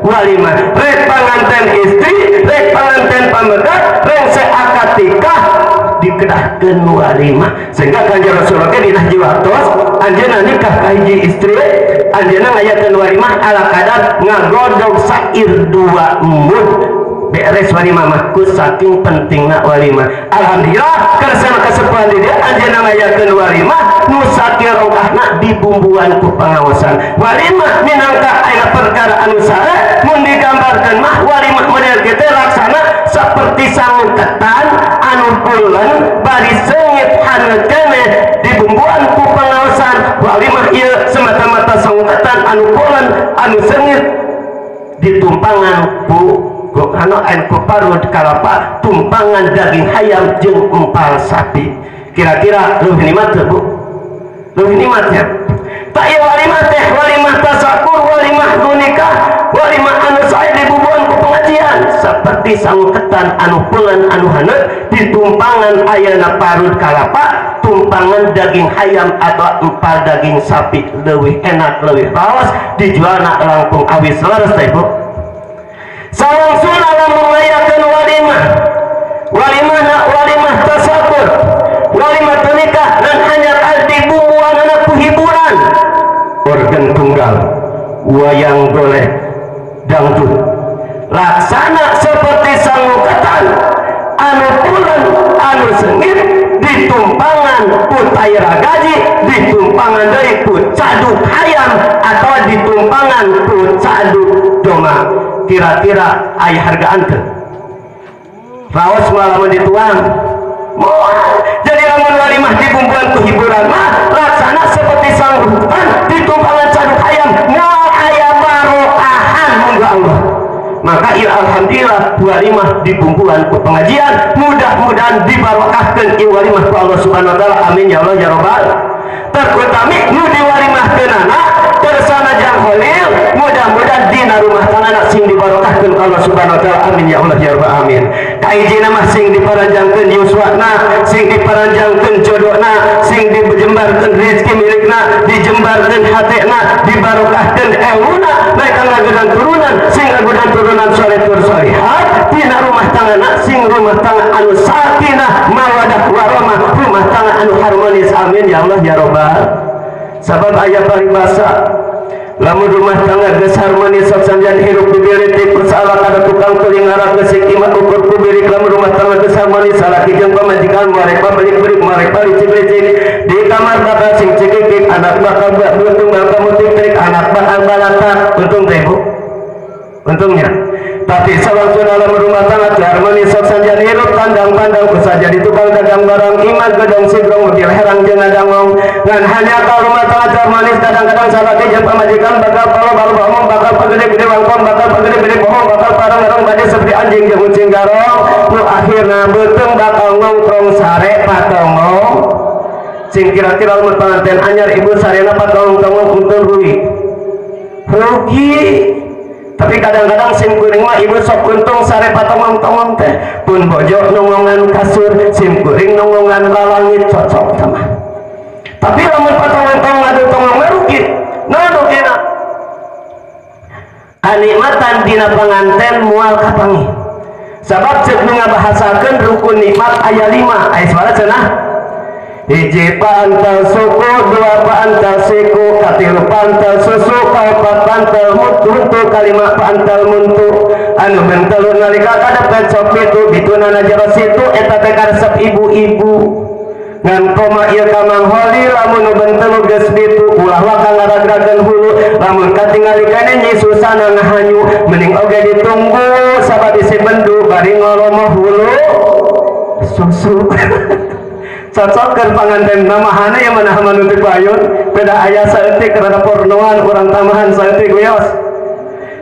Speaker 1: walimah. Rek panganten istri, rek panganten pamegat, rek akad nikah dikedahkeun walimah. Sehingga Kanjeng Rasulullah ge dina hiji waktos anjeunna nikah ka hiji istri, anjeunna ngayakeun walimah ala kadar ngagodog sair 2 mud. Beres walimah mah ku saking pentingna walimah. Alhamdulillah kersana kasepuhan di dieu anjeunna ngayakeun walimah nu sakirokahna dibumbuan ku pangaosan. Walimah minangka aya perkara anu sae mun digambarkeun mah walimah model kitu laksana seperti sangu ketan anu pulen bari seungit haneut keneh dibumbuan ku pangaosan. Walimah ieu semata-mata sangu ketan anu pulen anu seungit ditumpangan ku anu ku parut kalapa tumpangan daging hayam jeung empal sapi. Kira-kira leuwih nikmat teu Bu? Leuwih nikmatnya. Tak ieu walimah teh walimah tasakur, walimah nikah, walimah anu sae dibubuan ku pengajian seperti sangu ketan anu pulen anu haneut ditumpangan ayana parut kalapa tumpangan daging hayam atau empal daging sapi leuwih enak leuwih raos dijualna langkung awis. Leres teh Bu? Sawangsulna lamun ngayakeun walimah, walimahna walimah tasakur, walimah nikah dan hanya dibumbuanana ku hiburan organ tunggal, wayang golek, dangdut. Laksana seperti sangu ketan anu pulen anu sengit ditumpangan ku taira gaji, ditumpangan deui ku caduk hayam atau ditumpangan ku caduk domba. Kira-kira aya hargaan teu? Raos mah lamun dituang moal. Jadi lamun walimah dibumbuan ku hiburan mah laksana seperti sanggupan ditumpangan caduk hayam moal aya barokahan munggu Allah. Maka ieu alhamdulillah walimah dibumbuan ku pengajian, mudah-mudahan dibarokahkeun ieu walimah ku Allah Subhanahu wa taala. Amin ya Allah ya rabbal. Terutami nu diwalimahkeunana tersana jang Kholil, mudah-mudahan dina rumah tangga sing dibarokahkeun ku Allah Subhanahu wa taala. Amin ya Allah ya rabbal alamin. Kahijina mah sing diparanjangkeun yuswana, sing diparanjangkeun jodona, sing dijembarkeun rezeki milikna, dijembarkeun hatena, dibarokahkeun elmuna. mereka ngagedan turunan sing ngagedan turunan soleh tur solihat tina rumah tangga sing rumah tangga anu sakinah mawadah warahmah rumah tangga anu harmonis. Amin ya Allah ya robbal. Sabab aya paribasa lamun rumah tangga geus harmonis sok sanjan hirup dibeuretik persalah kada tukang kelingaran gesik imah ukur kubirik. Lamun rumah tangga geus harmonis salaki jeung pamajikan mereka belik-belik mereka licik-licik di kamar bakal sing cikikik anak bakal untung bakal mutik-tik anak bakal balatak untung teh Bu untungnya. Tapi sewaktu dalam rumah tangga harmonis sok sanjan hirup tandang-pandang usah jadi tukang dagang barang iman gedong sigrong mobil herang jeung ngadangong. Ngan hanya kalau rumah tangga harmonis kadang-kadang salaki jeung pamajikan bakal palo-palo bohong bakal pagede-gede wangkong bakal pagede-gede bohong bakal parang-parang bade seperti anjing jeung kucing garong nu akhirna beuteung bakal ngongkrong sare patongong. Sing kira-kira lamun panganten anyar ibu sarena patongong-tongong untung rugi rugi. Tapi kadang-kadang sim kuring mah ibu sok untung sare patongong-tongong teh pun bojo nongongan kasur sim kuring nongongan lalangit cocok sama. Tapi lamun patongong-tongong adu tongong mah rugi. Nah rugina kanikmatan dina panganten moal kapanggih. Sabab ceuk nu ngabahasakeun rukun nikmat aya 5 aya sabaraha cenah? Hiji pantal suku, dua pantal siku, katilu pantal susu, kaopat pantal muntu, kalima pantal muntu. Anu bentelu nalika kadepet sok bitu, bitunana jero situ, eta teh karesep ibu-ibu. Ngan koma ieu ka Mang Holi lamun nu bentelu geus bitu, ulah waka ngaragrageun hulu, lamun katingali kene Nyi Susana ngahanyu, mending oge ditunggu sabab bisi bendu bari ngolomoh hulu susu. Cocokkeun panganten namahana yang mana manuti payun beda aya saeutik rada pornoan urang tambahan saeutik wios.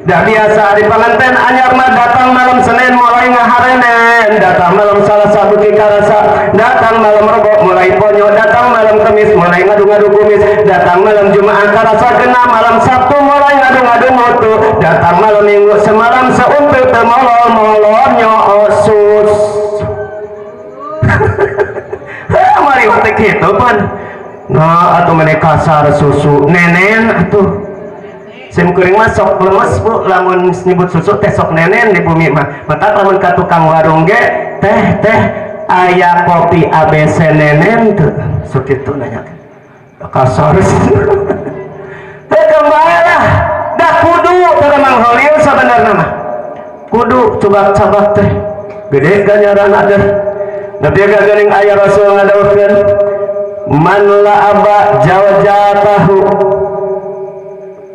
Speaker 1: Dah biasa di panganten anyar mah datang malam Senin mulai ngaharenen, datang malam Salasa beuki karasa, datang malam Rebo mulai ponyo, datang malam Kamis mulai ngadu-ngadu kumis, datang malam Jumaah karasa kena, malam Sabtu mulai ngadu-ngadu motu, datang malam Minggu semalam sauntu teu molol-molol nyosus. Mari otek gitu pan. Nah atuh mene kasar susu nenen atuh. Sim kuring mah sok lemes Bu lamun nyebut susu teh sok nenen di bumi mah. Mata lamun ka tukang warung ge teh teh aya kopi ABC nenen tuh. Sok kitu nanya. Kasar. Teh kembali lah. Dah kudu teh Mang Holil sabenerna mah. Kudu cobak-cabak teh. Gede ganjaran ada. Nabi gagaring ayah Rasul ngadawuhkeun man la'aba zawjatahu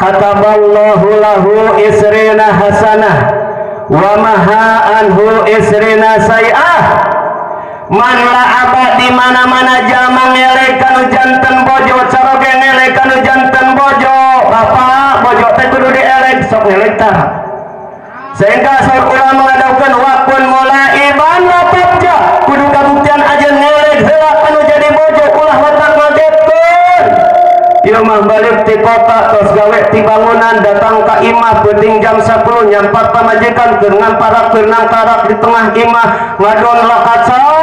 Speaker 1: kataballahu lahu isrina hasanah wa maha anhu isrina sayi'ah. Man la'aba di mana-mana jalma ngelek kanu janten bojo caroge ngelek kanu janten bojo bapak bojo teh kudu dielek sok ngelek tah. Sehingga saur ulama ngadawuhkeun wakun mulaiban la tabja kudu kabuktian aja ngelek heula anu jadi bojo ulah watak ngagetkeun. Ieu mah balik ti kota tos gawe ti bangunan datang ka imah peuting jam 10 nyampak pamajikan keur ngamparak keur nangkarak di tengah imah ngadon lakacau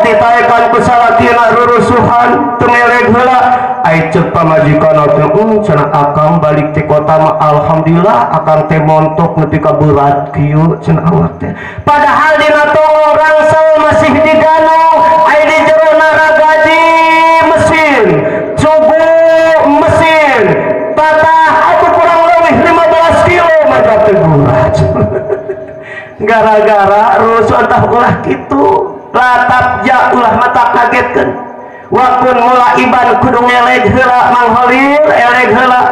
Speaker 1: ditaekan ku salakina rurusuhan teu ngelek heula. Ai ceuk pamajikan teh cenah akang balik ti kota mah alhamdulillah akang teh montok nepi ka beurat kieu cenah awak teh. Padahal dina tongong rangsel masih diganong ai di jero naragaji mesin cubu mesin patah atuh kurang leuwih 15 kilo maka teh berat. Gara-gara rusuh entah ulah kitu latap ja ulah mata kagetkeun. Wakun mulaiban kudu ngeleg heula Mang Holil eleg heula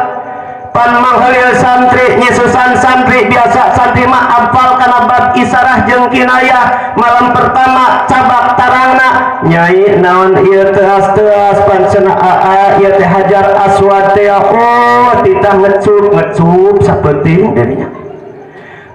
Speaker 1: pan Mang Holil santri nyisusan santri biasa santri mah apal kana bab isarah jeung kinayah. Malam pertama cabak tarangna nyai naon ieu teas-teas pan cenah aa ieu teh hajar aswad teh oh titah ngecup ngecup sapeuting dirinya.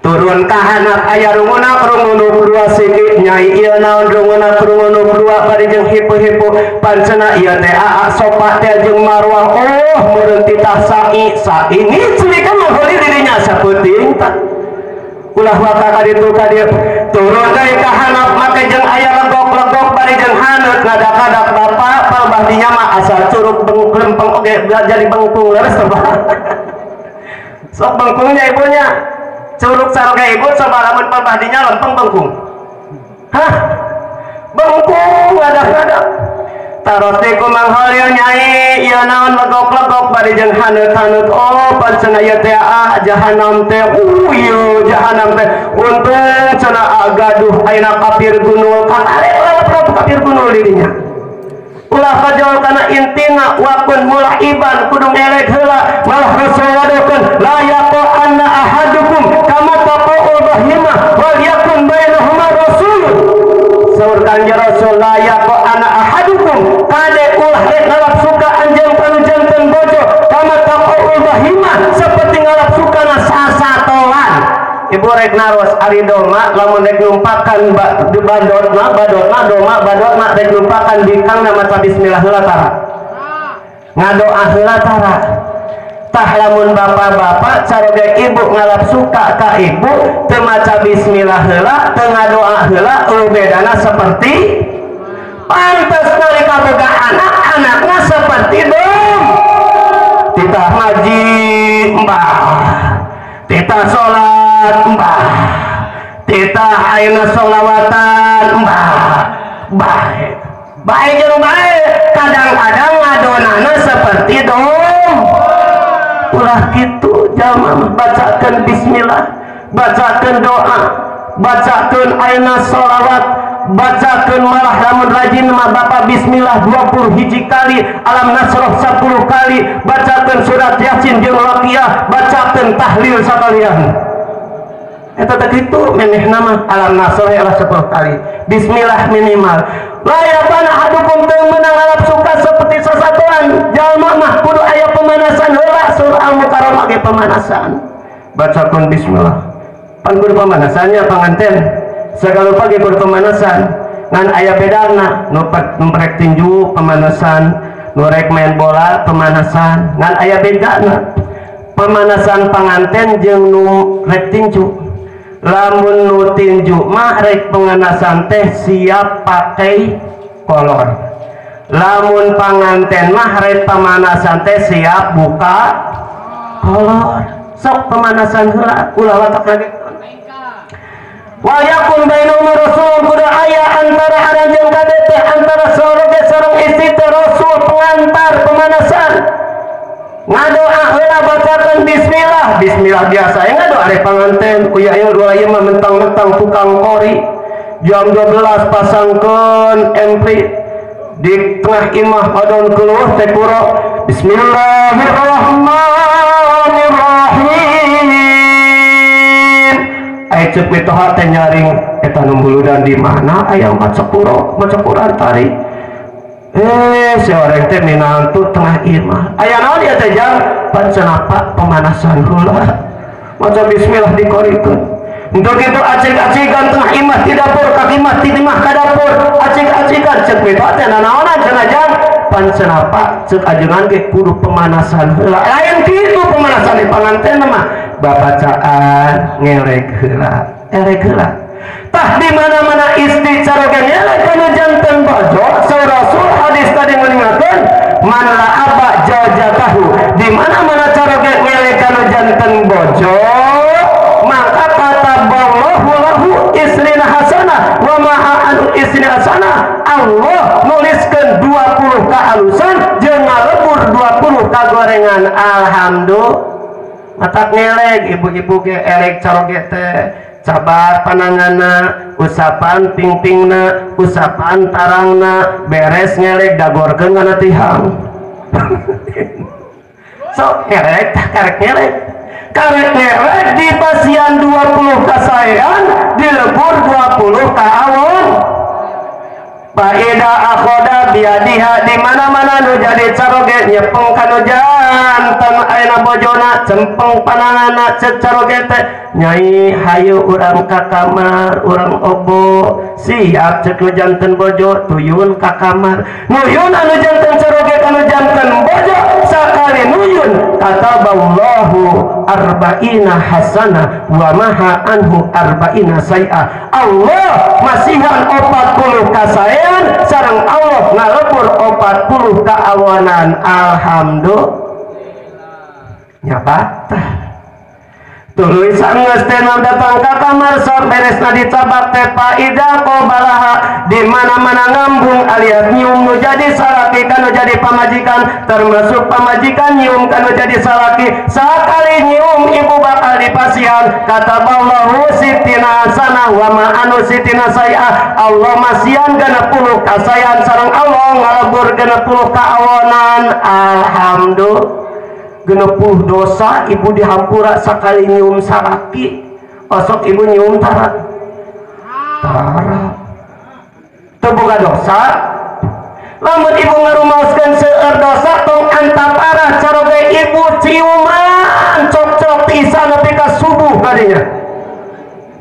Speaker 1: Turun ka handap aya runguna rungunuk dua siki nyai ieu naon runguna rungunuk dua bari jeung hipu-hipu pancena ieu teh aa sopa teh jeung marwah oh meureun titah sa'i sa'i ngiclikan mah dirinya sapeuting tah ulah waka ka ditu ka dieu turun deui ka handap make jeung aya legok-legok bari jeung haneut ngadadak bapak palbah dinya mah asal curug lempeng oge jadi bengkung leres teh. Sok bengkungnya ibunya curug saroge ibu coba lamun pambahdinya lempeng bengkung. Hah? Bengkung ngadak-ngadak. Taros teh kumang holil nyai ieu naon legok-legok bari jeung haneut-haneut. Oh pan cenah ieu teh ah jahanam teh. Ieu jahanam teh. Untung cenah gaduh ayeuna kafir gunul kakare ulah kafir gunul dirinya. Ulah kajol kana intina wakun mulaiban kudu ngelek heula malah Rasulullah dokeun la yaqa anna ahadukum kama taqul bahimah wal yakun bainahuma rasul. Saur Kanjeng Rasul la yaqa anna ahadukum kade ulah rek ngalap suka anjeun kanu janten bojo kama taqul bahimah seperti ngalap sukana sasatoan. Ibu rek naros ari doma lamun rek numpakan badotna badotna doma badotna rek numpakan bikangna maca bismillah heula tara ngadoa heula tara. Tah lamun bapak-bapak caroge ibu ngalap suka ka ibu teu maca bismillah heula teu ngadoa heula eueuh bedana seperti pantes nalika boga anak anakna seperti dom titah ngaji mbah titah salat mbah titah ayeuna sholawatan mbah bae bae jeung bae kadang-kadang ngadonana seperti dom. Ulah kitu jalma bacakeun bismillah bacakeun doa bacakeun ayeuna sholawat bacakeun malah lamun rajin mah bapak bismillah 20 hiji kali alam nasroh 10 kali bacakeun surat yasin jeung waqiah bacakeun tahlil sakalian. Eta teh kitu memehna mah alam nasroh lah 10 kali bismillah minimal. La yabana ahadukum teu meunang ngalap suka seperti sasatoan jalma mah kudu aya pemanasan heula surah Al-Mukarramah ge pemanasan bacakeun bismillah pan kudu pemanasannya panganten segala rupa ge kudu pemanasan ngan aya bedana nu rek tinju pemanasan nu rek main bola pemanasan ngan aya bedana pemanasan panganten jeung nu rek tinju. Lamun nu tinju mah rek pemanasan teh siap pakai kolor lamun panganten mah rek pemanasan teh siap buka kolor. Sok pemanasan heula ulah watak lagi. Wa yakun bainahum rasul kudu aya antara aranjeun kade teh antara saroge sareng istri teh rasul pengantar pemanasan ngadoa heula bacakeun bismillah bismillah biasa ya ngadoa ari panganten uya ieu dua ieu mah mentang-mentang tukang kori jam 12 pasangkeun empri di tengah imah adon keluh teh kuro bismillahirrahmanirrahim aya ceuk mitoha teh nyaring eta nu buludan di mana aya maca kuro maca Quran tari si orang teh minantu tengah imah aya naon ieu teh jang pan cenah pemanasan heula maca bismillah dikorikeun. Untuk itu acik-acikan tengah imah di dapur ka imah ti imah ka dapur acik-acikan ceuk mitoha teh nanaonan cenah jang pan cenah ceuk ajengan ge kudu pemanasan heula lain kitu pemanasan di panganten mah babacaan ngerek heula erek heula. Tah di mana-mana istri caroge ngelek kana janten bojo saur Rasul hadis tadi mengingatkan man la aba jawjatahu di mana-mana caroge ngelek kana janten bojo maka kataballahu lahu isrina hasanah wa maha anu isrina hasanah Allah nuliskeun 20 kaalusan jeung ngalebur 20 kagorengan. Alhamdulillah matak ngelek ibu-ibu ge elek caroge teh cabar pananganna usapan pingpingna usapan tarangna beres ngelek dagorkeun kana tihang. Sok ngelek tah karek ngelek karek ngelek di pasian 20 kasaean dilebur 20 kaawon. Faida akhoda biadiha di mana-mana nu jadi caroge nyepeng kanu janten ayeuna bojona cempeng pananganna ceuk caroge teh nyai hayu urang ka kamar urang obo siap ceuk nu janten bojo tuyun ka kamar nuyun anu janten caroge kanu janten bojo sakali nuyun kataballahu arba'ina hasanah wa maha anhu arba'ina sayi'ah. Allah masihan 40 kasaean sareng Allah ngalebur 40 kaawanan. Alhamdulillah nyapa tah Tuluy sanggeus teh datang ka kamar sok beresna dicabak teh faida qobalaha di mana-mana ngambung alias nyium nu jadi salaki kanu jadi pamajikan termasuk pamajikan nyium kanu jadi salaki sakali nyium ibu bakal dipasihan kataballahu sitina sanah wa ma anu sitina saya Allah masihan 60 kasayan sareng Allah ngalebur 60 kaawonan alhamdulillah 60 dosa ibu dihampura sakali nyium salaki osok ibu nyium tara tara terbuka dosa lamun ibu ngarumaoskeun seueur dosa tong antapara caroge ibu ciuman cok-cok isa nepi ka subuh kadinya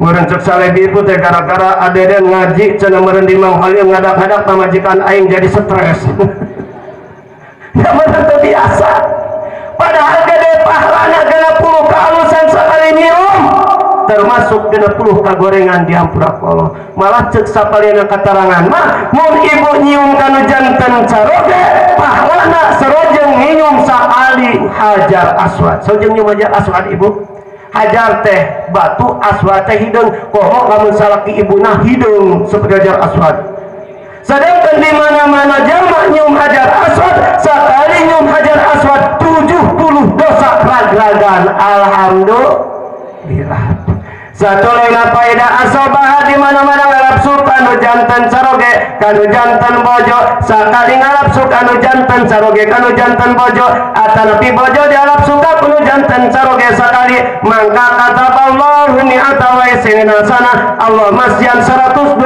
Speaker 1: meureun cek salebi ibu teh gara-gara adeden ngaji cenah meureun di Mang Holil ngadak-ngadak pamajikan aing jadi stres ya meureun teu biasa padahal gede pahalana 60 kealusan sekali nyium termasuk 60 kagorengan dihampura ku Allah malah cek sapalina katarangan mah mun ibu nyium kanu janten caroge pahalana sarojeng nyium sakali hajar aswad sarojeng nyium hajar aswad ibu hajar teh batu aswad teh hideung komo lamun salaki ibuna hideung seperti hajar aswad sedangkan di mana-mana jalma nyium hajar aswad sekali nyium hajar aswad 70 dosa ragragan alhamdulillah satu lena faedah asobah di mana-mana ngalap suka nu jantan caroge kanu jantan bojo sakali ngalap suka nu jantan caroge kanu jantan bojo atanapi bojo dialap suka kanu jantan caroge sakali mangka kataballahu mi'ata wa isrina sana Allah masian 120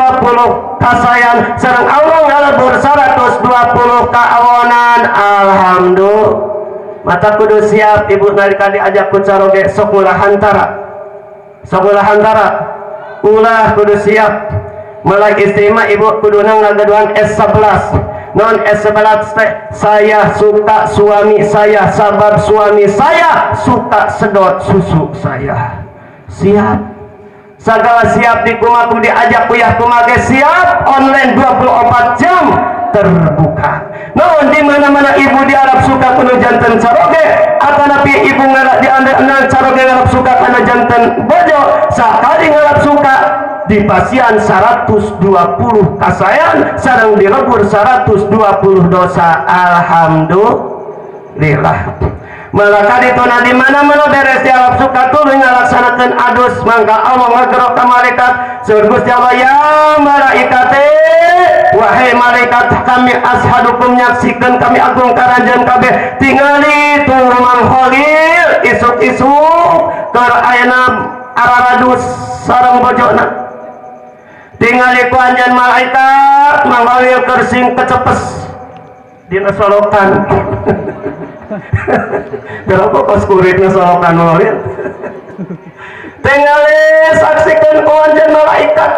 Speaker 1: kasayan sareng Allah ngalebur 120 kaawonan alhamdulillah mata kudu siap ibu nalika diajak ku caroge sok ulah hantara sok ulah hantara ulah kudu siap mulai istimewa ibu kuduna ngagaduhan S11 non S11 teh saya suka suami saya sabab suami saya suka sedot susu saya siap segala siap dikumaku diajak kuyah kumage siap online 24 jam terbuka namun di mana-mana ibu di Arab suka kuno jantan caroge atanapi ibu ngalap di anda caroge ngalap suka kana jantan bojo sakali ngalap suka di pasian 120 kasayan sareng dilebur 120 dosa alhamdulillah malaka dituna di mana-mana beres di Arab suka tuluy ngalaksanakeun adus mangka Allah ngagerok ka malaikat seur Gusti Allah ya malaikate wahai malaikat kami ashadukum nyaksikeun kami agung karanjeun kabeh tingali tuh Mang Khalil isuk-isuk keur ayeuna araradus sareng bojona tingali ku anjeun malaikat Mang Khalil keur sing kecepes dina solokan berapa kos kuritnya solokan Khalil tingali saksikeun ku anjeun malaikat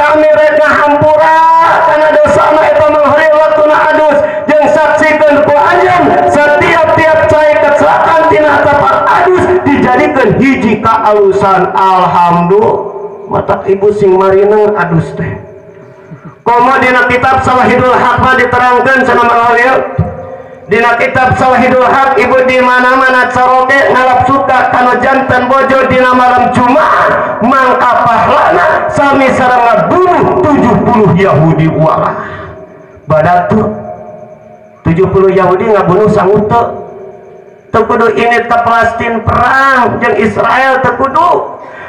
Speaker 1: kami rek ngahampura kana dosana eta Mang Khalil waktuna adus jeung saksikeun ku anjeun setiap-tiap cai kecelakaan tina tapak adus dijadikeun hiji kaalusan alhamdulillah matak ibu sing marineng adus teh komo dina kitab Sawahidul Haq mah diterangkeun cenah Mang Khalil dina kitab Sawahidul Haq ibu di mana-mana caroge ngalap suka kanu jantan bojo dina malam Jumat mangka pahlana sami sareng ngabunuh 70 Yahudi walah badatu 70 Yahudi ngabunuh sanggup teu teu kudu ini ka Palestin perang jeung Israel teu kudu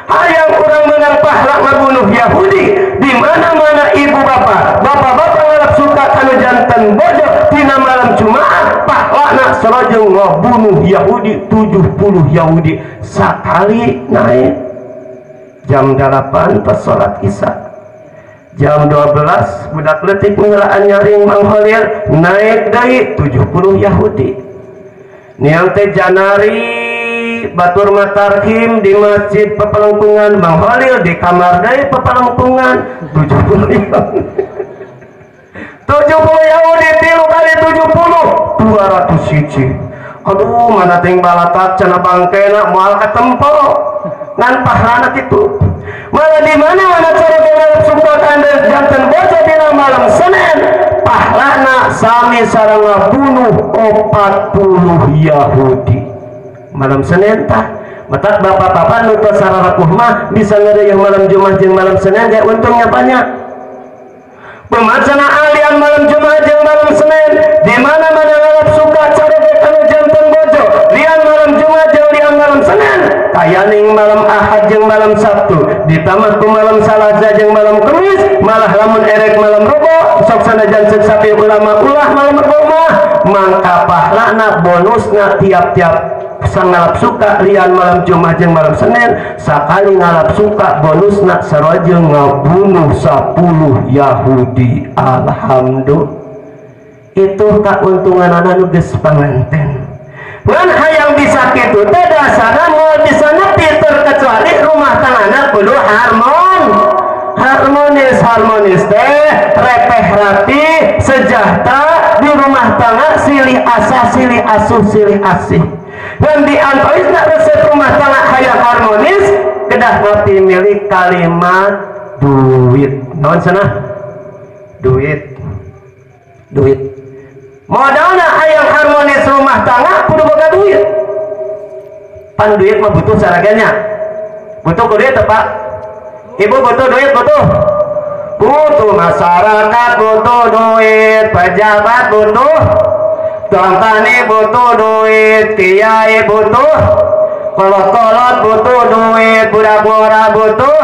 Speaker 1: hayang urang menang pahala ngabunuh Yahudi di mana-mana ibu bapak bapak-bapak ngalap suka kanu jantan bojo dina malam Jumat pahlana sarojeng ngabunuh Yahudi 70 Yahudi sakali naik jam 8 pas sholat isya jam 12 budak leutik ngeulaan nyaring Mang Khalil naik deui 70 Yahudi niang teh janari batur matarhim di masjid Pepelengkungan Mang Khalil di kamar deui Pepelengkungan 70 Yahudi 70 Yahudi 3 kali 70 200 hiji aduh mana ting balatak cenah bangkena moal katempo ngan pahlana kitu malah di mana-mana cara ngalap suka kana janten bojo dina malam Senin pahlana sami sareng ngabunuh 40 Yahudi malam Senin tah Matak bapak-bapak nu tos sararapuh mah bisa ngareuyeung malam Jumat jeung malam Senin ge untungnya banyak. Pemacana alian malam Jumat jeung malam Senin di mana-mana ngalap suka caroge kanu janten bojo lian malam Jumat jeung lian malam Senin kayaning malam Ahad jeung malam Sabtu ditambah ku malam Salasa jeung malam Kamis malah lamun erek malam Rebo sok sanajan ceuk sapi ulama ulah malam Rebo mah mangka pahlana bonusna tiap-tiap sangalap suka lian malam Jumat jeung malam Senin sakali ngalap suka bonusna sarojeng ngabunuh 10 Yahudi. Alhamdulillah itu keuntunganana nu geus panganten. Ngan hayang bisa kitu teh dasarna moal bisa nepi terkecuali rumah tanggana kudu harmonis. Harmonis teh repeh rapi sejahtera di rumah tangga silih asah silih asuh silih asih. Dan di antawisna resep rumah tangga hayang harmonis kedah ngerti milik kalimat duit. Naon cenah? Duit. Duit. Modalna hayang harmonis rumah tangga kudu boga duit. Pan duit mah butuh saraganya. Butuh ku duit teh Pak? Ibu butuh duit butuh. Butuh masyarakat butuh duit, pejabat butuh, tukang tani butuh duit, kiai butuh, kolot-kolot butuh duit, budak ngora butuh,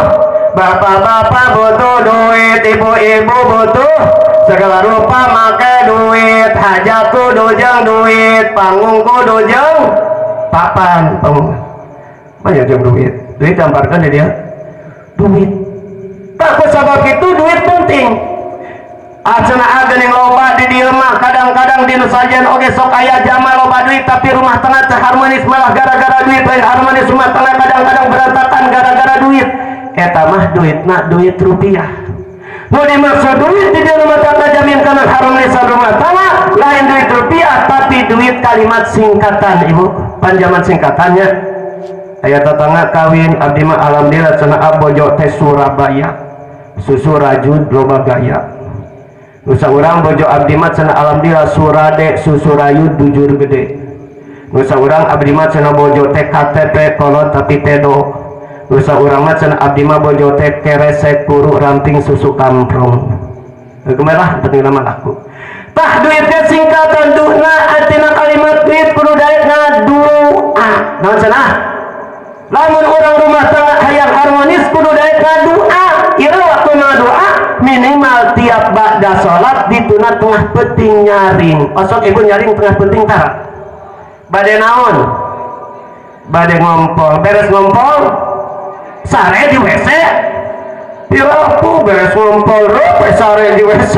Speaker 1: bapak-bapak butuh duit, ibu-ibu butuh, segala rupa make duit, hajat kudu jeung duit, panggung kudu jeung papan, panggung. Banyak jeung duit, duit damparkan di dia, duit. Tak kusabab itu duit penting. Acana geuning loba di dieu mah kadang-kadang di nu sajen oge sok aya jama loba duit tapi rumah tangga teu harmonis malah gara-gara duit lain harmonis rumah tangga kadang-kadang berantakan gara-gara duit. Eta mah duitna duit rupiah. Nu dimaksud duit di dieu rumah tangga jamin kana harmonisan rumah tangga lain duit rupiah tapi duit kalimat singkatan ibu, panjaman singkatannya. Aya tetangga kawin abdi mah alhamdulillah cenah bojo teh Surabaya. Susu rajud loba gaya. Nusa urang bojo abdi mah cenah alhamdulillah surade susu rayud bujur gede. Nusa urang abdi mah cenah bojo teh KTP kolot tapi tedo. Nusa urang mah cenah abdi mah bojo teh keresek kuru ramping susu kamprong. Kumaha penting nama laku. Tah duitnya singkatan duhna artina kalimat duit kudu daek ngadua. Naon cenah? Lamun urang rumah tangga hayang harmonis kudu daek ngadua. Ieu waktu ngadoa minimal tiap ba'da salat dituna tengah penting nyaring. Osok ibu nyaring tengah penting tara. Bade naon? Bade ngompol. Beres ngompol sare di WC. Piraku beres ngompol rup sare di WC.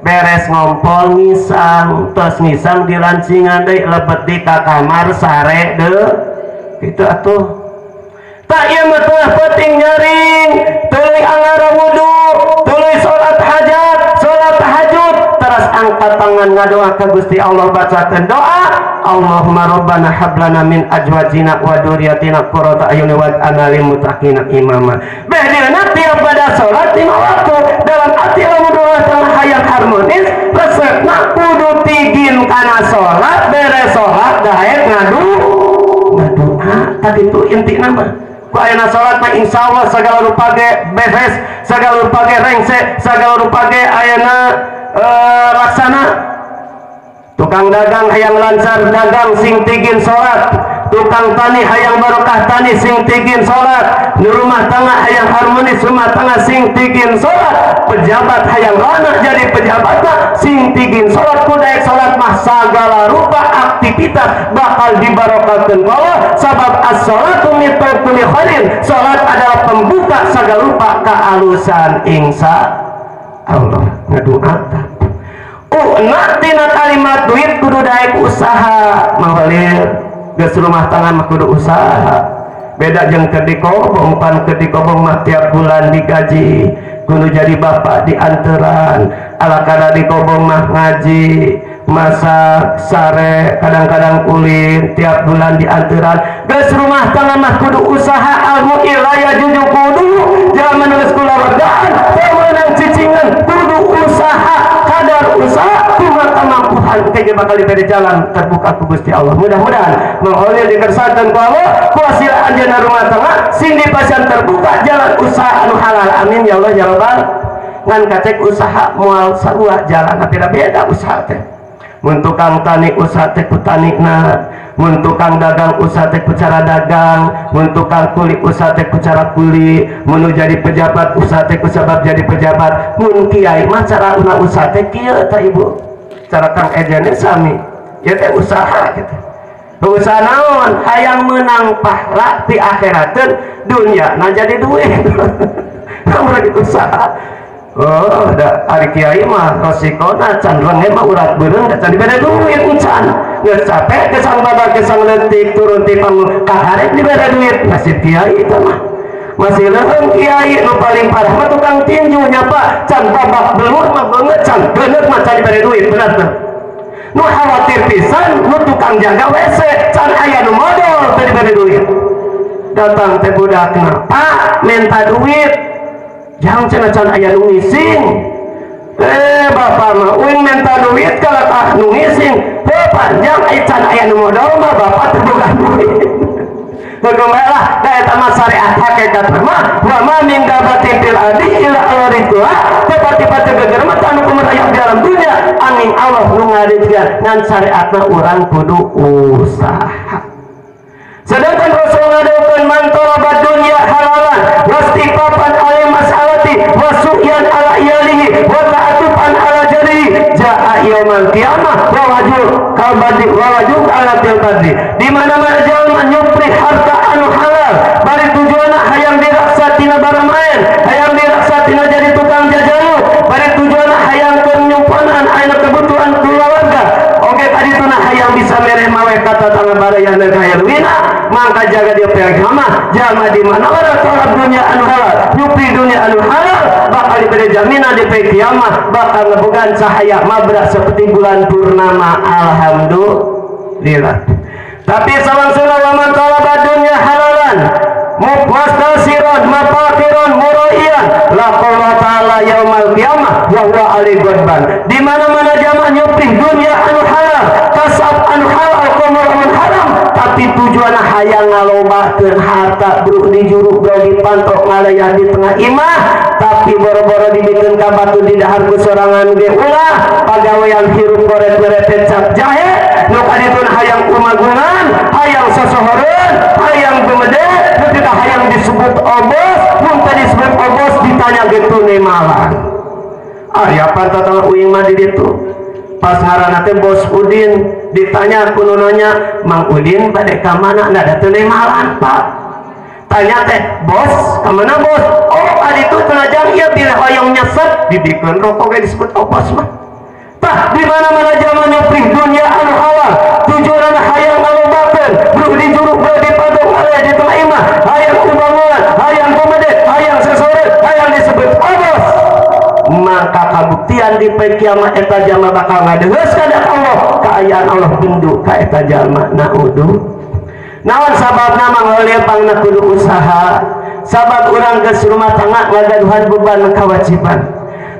Speaker 1: Beres ngompol ngisang, tos ngisang di lancingan deui lebet di ka kamar sare deui. Kitu atuh. Tak ieu mah tengah penting nyaring, tuluy angara wudu, tuluy salat hajat, salat tahajud, teras angkat tangan ngadoa ka Gusti Allah bacakeun doa, Allahumma rabbana hab lana min azwajina wa dzurriyyatina qurrata a'yun waj'alna lil muttaqina imama. Beh dieuna tiap pada salat lima waktu dalam arti lamun doa tengah hayang harmonis, resepna kudu tigin kana salat, beres salat daek ngadu ngadoa, tadi itu intina mah. Ku ayeuna salat mah insyaallah sagala rupa ge beres, sagala rupa ge rengse, sagala rupa ge ayeuna laksana. Tukang dagang hayang lancar dagang sing tigin salat, tukang tani hayang barokah tani sing tigin salat, nu rumah tangga hayang harmonis rumah tangga sing tigin salat, pejabat hayang ranah jadi pejabatna sing tigin salat, ku daek salat mah sagala rupa aktivitas bakal dibarokahkeun ku Allah sabab as-salatu miftahul khairin, salat adalah pembuka sagala rupa kaalusan insya Allah. Ngadoa tah nak tina kalimat duit kudu daek usaha mawalir geus rumah tangga mah kudu usaha beda jeung keur dikobong pan keur dikobong mah tiap bulan digaji kudu jadi bapak dianteran ala kada dikobong mah ngaji masak sare kadang-kadang ulin tiap bulan dianteran geus rumah tangga mah kudu usaha al mu'ilaya juju kudu jaman geus kulawargaan teu meunang cicingan kudu usaha. Usaha kadar usaha kumaha kemampuan teh bakal diberi jalan terbuka ku Gusti Allah. Mudah-mudahan mangolil dikersakeun ku Allah ku hasil anjeunna rumah tangga sing dipasihan terbuka jalan usaha anu halal. Amin ya Allah ya Rabbal. Ngan kacek usaha moal sarua jalan tapi beda usaha teh. Mun tukang tani usaha teh ku tanina, mun tukang dagang usaha teh ku cara dagang, mun tukang kuli usaha teh ku cara kuli, mun jadi pejabat usaha teh ku sabab jadi pejabat, mun kiai mah cara una usaha teh kieu tah ibu. Cara Kang Ejane sami, ieu teh usaha kitu. Usaha naon? Hayang menang pahala di akhirateun dunya na jadi duit. Kamu lagi usaha. Oh, da ari kiai mah rosikona can renge mah urat beureum da can dibere duit encan. Geus capek kesang babak kesang leutik turun ti panggung kaharep dibere duit nasib kiai eta mah. Masih leuheung kiai nu paling parah mah tukang tinju nya Pak, can babak belur mah beungeut can beungeut mah can dibere duit bener teu. Nu khawatir pisan nu tukang jaga WC can aya nu modal teu dibere duit. Datang teh budakna, Pak minta duit. Jangan cenah-cenah aya nu ngising. Bapak mah uing minta duit kalau tak nu ngising. Panjang can aya nu modal mah bapak terbuka duit. Bergembiralah da eta mah syariat hakikat mah wa ma min dabatin fil ardi illa aridha. Tiba-tiba geger mah anu kumerayap di alam dunia angin Allah nu ngarizkeun ngan syariatna urang kudu usaha. Sedangkan Rasul ngadawuhkeun man talaba dunya halalan wastifafan alai mas'alati wasu'yan ala iyalihi wa ta'atufan ala jarihi ja'a yaumal qiyamah wa wajhu kalbadi wa wajhu ala tilbadi. Di mana-mana jalma nyupri harta anu halal bari tujuanna hayang diraksa tina baramaen, hayang diraksa tina jadi tukang jajayu, bari tujuanna hayang keur nyumponan aya kebutuhan keluarga. Oke tadi tuna hayang bisa mere mawe kata tangan barayana hayang maka jaga dia pihak jalma di mana orang tolak dunia anu halal nyupi dunia anu halal bakal diberi jaminan di pihak kiamat bakal ngebogaan cahaya mabrak seperti bulan purnama. Alhamdulillah. Tapi sawangsuna waman talaba dunia halalan muqtasiran mafakiran muraiyan laqala ta'ala yaumal qiyamah wa huwa ali ghadban. Di mana-mana jamaah nyupi dunia anu halal kasab anu halal kumur anu haram tapi tujuan hayang ngalobakeun harta bro di juru bro di pantok ngalayah di tengah imah tapi boro-boro dibikeun ka batu di dahar ku sorangan ge ulah pagawean hirup goret-goret cap jahe nu kadituna hayang umagungan hayang sosohoreun hayang gumede nu teu hayang disebut obos mun teu disebut obos ditanya ge tune malang aya pantatang uing mah di ditu. Pas ngaranna teh Bos Udin ditanya ku nu nanya Mang Udin bade ka mana da teu malan Pak. Tanya teh bos ka mana bos? Oh adi tu tenajang ieu bilih hoyong nyesep dibikeun rokok ge disebut obos mah. Tah di mana-mana jalma nyupri dunia anu halal tujuanna hayang ngalobakeun beuh di juruk beuh di padong aya di tengah imah hayang ubangunan hayang gumede hayang sesore hayang disebut obos. Maka kabuktian di poe kiamat eta jalma bakal ngadeheus ka Allah kaayaan Allah bendu ka eta jalma naudu. Naon sababna mangoleh pangna kudu usaha sabab urang geus rumah tangga ngagaduhan beban kewajiban.